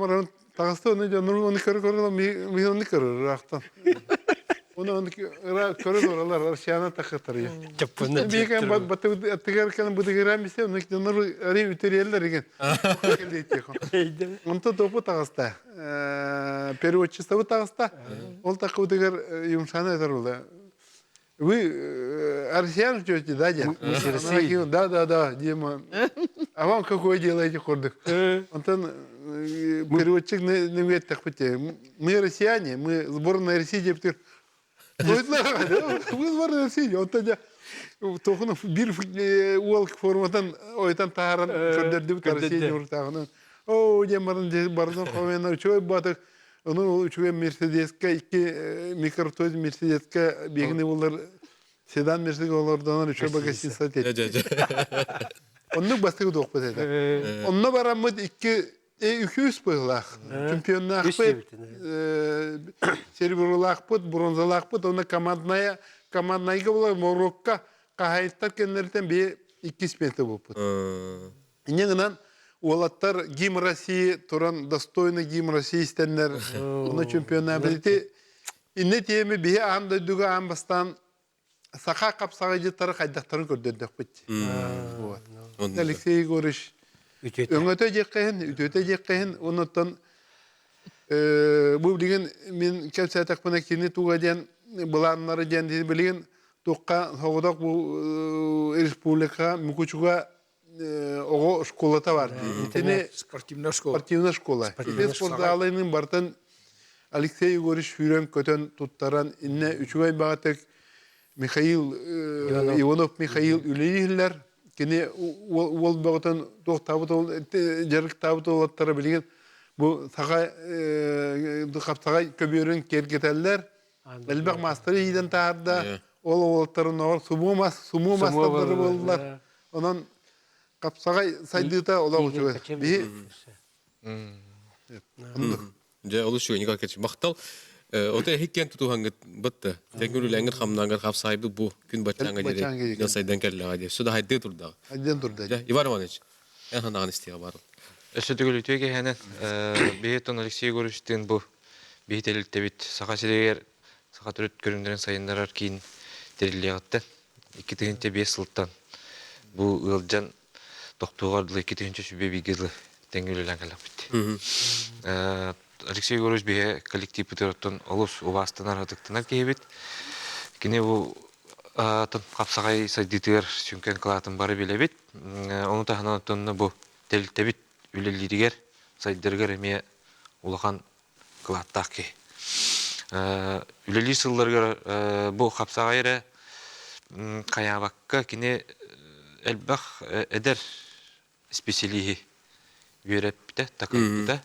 Speaker 7: таҕыста, оны дьоннорун оны көрө-көрө мин оны көрөр ыраахтан. Оны оны көрө туралар, Россияны тахыттар. Биһиги аттыгар кэлэн бытыгыраан бисте, оны дьоннор ари үтүрүйэллэр деген. Онто топу таҕыста. Переводчествобы таҕыста. Ол тахыбытыгар юмшаны этер була. Вы россиян ждете, да, дед?
Speaker 9: Мы из России.
Speaker 7: Да, да, да, Дима. А вам какое дело этих хордых? Антон, переводчик не говорит, мы россияне, мы сборная России деп Вы сборная России. Он тогда тохуну бир уол форматан ойтан тааран көрдөрдүбүт Россия уртаагынан. О, дем барын барын комена үчүгэй батык Ону үчүгэй Мерседеске икки микротойд Мерседеске биһигини булар седан Мерседес олордонор үчүгэй багасиса тет. Оннук бастыгы туохпут этэ. Онно бараммыт икки үкүүс быһылаах. Чемпионнаахпыт, серебролаахпыт, бронзалаахпыт, онно командная команднайга була Марокко хаһайыттар кэннэриттэн бии иккис место буолбут. Инньэ гынан уолаттар гимн России туран достойный гимн России истэннэр ону чемпионабилити инне тиэми биһи аан дойдуга аан бастаан саха хапсаҕайдьыттары хайдахтарын көрдөрдөхпүт. Вот. Алексей Егорович өҥөтө диэххэ иһин, үтүөтэ диэххэ иһин, онуттан бу билигин мин кэпсээтэхпинэ кини туга диэн былааннары диэн билигин туохха соҕотох бу республика Мукучуга оҕо школата бар дии. Итини
Speaker 4: спортивная школа.
Speaker 7: Спортивная школа. Ити спортзалынын бартын Алексей Егорович сүүрэн-көтөн туттаран инне үчүгэй баҕатык Михаил Иванов Михаил үлэлииллэр. Кини уол бөҕөтөн туохтаабыт дьарыктаабыт уолаттара билигин бу саха хапсаҕай көбүөрүн киэргэтэллэр. Элбэх маастары иитэн таһаарда. Ол уолаттарын оҕор сумуу мас, сумуу мастардары буоллар. Онон хапсаҕай сайдыыта олох үчүгэй. Биһи
Speaker 1: Дьэ, олус үчүгэй Николай Кириллович. Махтал. Ото эһиккен тутуһаҥҥыт бытты. Тэҥҥүр үлэҥҥит хамнаангар хапсаайбыт бу күн баччааҥҥа диэри сайдан кэллэҕэ диэ. Суда хайдыы турдаҕа.
Speaker 7: Хайдыан турда.
Speaker 1: Дьэ, Иван Иванович, эн ханаҕын истиэҕэ баар.
Speaker 8: Өссө төгүл үтүө киһинэн биһи тон Алексей Егоровичтыын бу биһи тэрилтэбит Саха сиригэр саха төрүт көрүҥнэрин сайыннарар киин тэриллиэҕиттэн 2005 сылтан бу ыалдьан тохтуоҕар дылы 2001 бииргэ дылы тэҥҥэ үлэлээн кэллэхпит. Алексей Егорович биһи коллективпытыгар оттон олус убаастанар, ытыктанар киһибит. Кини бу хапсаҕай сайдыытыгар сүҥкэн кылаатын бары билэбит. Ону таһынан оттон бу тэрилтэбит үлэлииригэр, сайдарыгар эмиэ улахан кылааттаах киһи. Үлэлиир сылларыгар бу хапсаҕай эрэ хайаабакка кини элбэх эдэр исписэлииһи үөрэппитэ, такайбыта.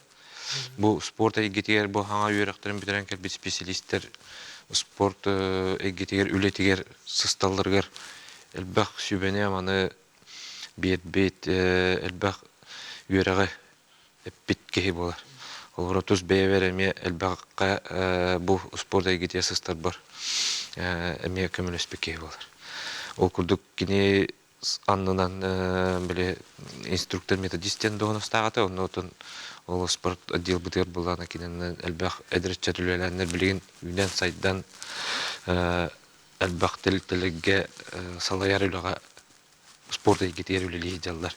Speaker 8: Бу спорт эйгэтигэр бу хаҥа үөрэхтэрин бүтэрэн кэлбит специалистэр спорт эйгэтигэр үлэтигэр сысталларыгар элбэх сүбэни-аманы биэрбит, элбэх үөрэҕи эппит киһи буолар. Олору тус бэйэбэр эмиэ элбэххэ бу спорт эйгэтигэр сыстарбар эмиэ көмөлөспүт киһи буолар. Ол курдук кини аннынан били инструктор-методист диэн дуоһунастаах этэ. Онно отон ол спорт отделбытыгар буллаҕына кининэн элбэх эдэр ыччат үлэлээннэр билигин үүнэн-сайдан элбэх тэрилтэлэргэ салайар үлэҕэ спорт эйгэтигэр үлэлии сылдьаллар.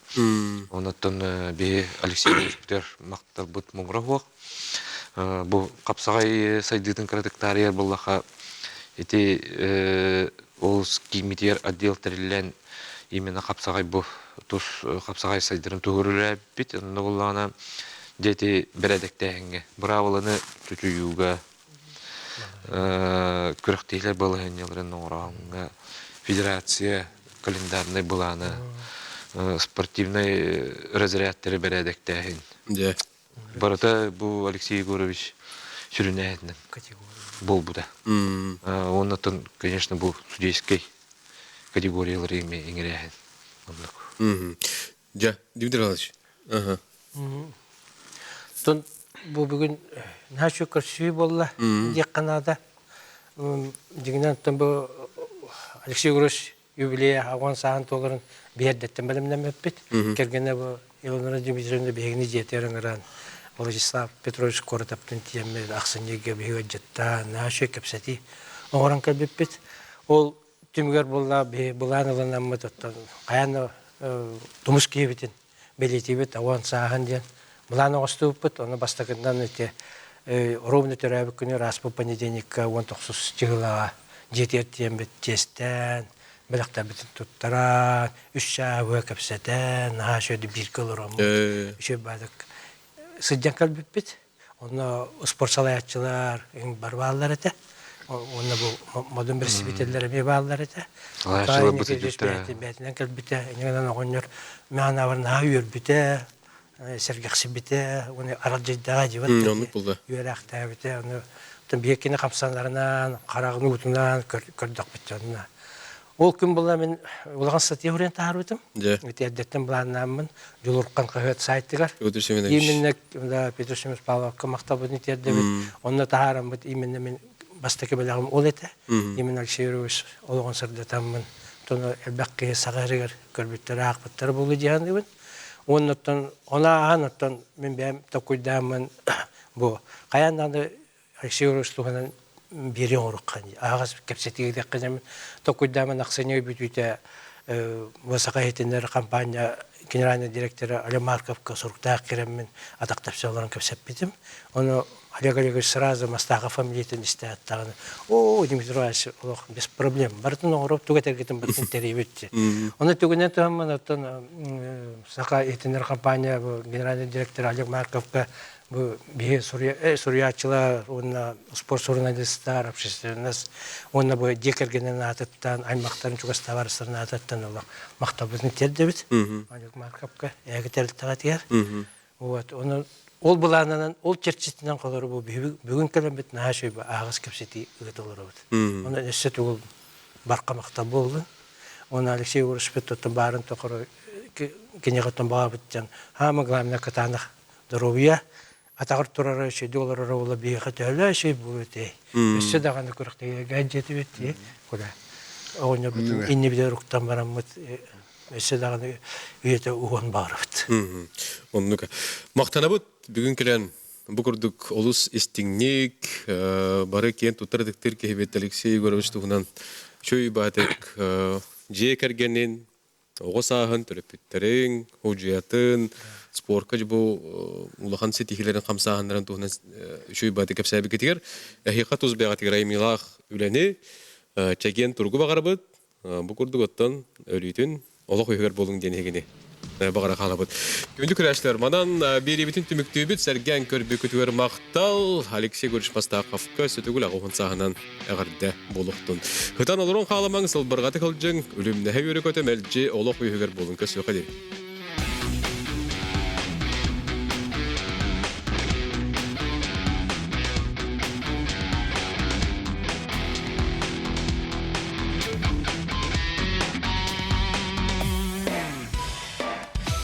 Speaker 8: Онон биһи Алексей Ильичпитигэр махталбыт муҥура суох. Бу хапсаҕай сайдыытын кыратык таарыйар буоллахха ити ол кииммитигэр отдел тэриллэн именно хапсаҕай бу тус хапсаҕай сайдарын туһугар үлэлээбиппит. Онно буоллаҕына дьэ ити бэрээдэктээһиҥҥэ быраабыланы тутуйууга күрэхтэһиилэр балаһыанньаларын оҥорооһуҥҥа федерация календарнай былаана спортивнай разрядтары бэрээдэктээһин барыта бу Алексей Егорович сүрүннээһининэн буолбута. Уонна конечно бу судейскай категориялары эмиэ иҥэрээһин оннук.
Speaker 1: Дьэ, Дмитрий Иванович.
Speaker 9: Тон бу бүгүн наһаа үчүгэй көрсүһүү буолла диэххэ наада. Дьиҥинэн оттон бу Алексей Егорович юбилейа аҕуон сааһын туоларын биһэрдэттэн бэлэмнэммиппит. Кэргэнэ бу Елена Дмитриевна биһигини дьиэтигэр ыҥыран Владислав Петрович Коротовтын тиэммит ахсынньыга биһиги ыалдьыттаан наһаа үчүгэй кэпсэтии оҥорон кэлбиппит. Ол түмүгэр буолла биһи былаан ылынаммыт оттон хайаан да тумус киһибитин бэлиэтиибит ауан сааһын диэн былаан оҥостубуппут. Ону бастакынан ити ровно төрөөбүт күнү ааспыт понедельникка 19 чыһылаҕа дьиэтигэр тиийэммит чиэстээн, бэлэхтэрбитин туттаран, үс чааһы кэпсэтэн, наһаа үчүгэйдик бииргэ олороммут, үчүгэй баадык сылдьан кэлбиппит. Онно спорт салайааччылар бары бааллар этэ. Уонна бу модун бэрэстэбиитэллэр эмиэ бааллар этэ. Бэйэтинэн кэлбитэ, иннинэн оҕонньор мээн аабар наһаа үөрбүтэ, сэргэхсийбитэ, уонна аралдьыйдаҕа дьибат үөрээхтээбитэ. Ону биһиккини хамсанарынан, хараҕын уутунан көрдөхпүт онно. Ол күн була мин улахан статья суруйан таһаарбытым. Ити эрдэттэн былааннааммын Дьулурхан хаһыат сайтыгар.
Speaker 1: Петр Семенович.
Speaker 9: Именно да, Петр Семенович Павловка махталбытын тиэрдэбит. Онно таһаараммыт именно мин бастакы бэлэҕим ол этэ. Именно Алексей Юрьевич олоҕун сырдатаммын, тону элбэх киһи саҕарыгар көрбүттэр, аахпыттар буолуо дии саныыбын. Уонна оттон ону ааһан оттон мин бэйэм толкуйдааммын бу хайаан даҕаны Алексей Егорович туһунан биэри оҥоруохха аһаҕас кэпсэтиигэ дьэ толкуйдааман ахсынньы бүтүүтэ Саха иһитиннэр компания генеральный директора Олег Марковка суруктаах кирэммин атах тэпсэ олорон кэпсэппитим. Ону Олег Олегович сразу Мастаха фамилиятын истээт даҕаны о Дмитрий Иванович олох без проблем барытын оҥоруп тугу этэргитин барытын тэрийбит. Ону түгүнэн туһаммын оттон Саха иһитиннэр компания генеральный директора Олег Марковка Бу биһи суруйааччылар уонна спорт суруналистар, общественность уонна бу дьиэ кэргэнин аатыттан, аймахтарын чугас табаарыстарын аатыттан олох махталбытын тиэрдэбит. Олег Марковка эһиги тэрилтэҕитигэр. Вот, ону ол былаанынан, ол чэрчитинэн холору бу бүгүн кэлэммит наһаа үчүгэй аһаҕас кэпсэтии ыыта олоробут. Онон өссө тугул барха махтал буоллун. Уонна Алексей Егоровичпыт оттон баарын тохору киниэхэ баҕабыт диэн хаама главное кытаанах доруобуйа атаҕар турара үчүгэйдик олороро буола биһиэхэ төһөлөөх үчүгэй буолуо этэй? Өссө даҕаны күрэхтэһиигэ дьиэтибит дии куда оҕонньорбутун иннибитигэр уктан бараммыт өссө даҕаны үйэтэ уһуон баҕарабыт.
Speaker 1: Оннук. Махтанабыт бүгүн кэлэн бу курдук олус истиҥник бары киэн туттар ытыктыыр киһибит Алексей Егорович туһунан үчүгэй баатык дьиэ кэргэнин Оҕо сааһын, төрөппүттэриҥ, удьуйатын, спорка бу улахан ситиһиилэрин хамсааһыннарын туһунан үчүгэй баҕайытык кэпсээбиккитигэр эһиэхэ тус бэйэҕитигэр айымньылаах үлэни, чэгиэн туругу баҕарабыт. Бу курдук оттон өрүүтүн олох үһүгэр буолуҥ диэн эһигини баҕара хаалабыт. Күндү күрээччилэр, манан биэриибитин түмүктүүбүт. Сэргээн көрбүккүтүгэр махтал. Алексей Егорович Мастаховка сөтүгүл аҕуһун сааһынан эҕэрдэ буолуохтун. Ытан олорон хааламаҥ, сылбырҕатык сылдьыҥ, үлүмнэһэ үөрэ-көтө мэлдьи олох үөһүгэр буолун көрсүөххэ диэри.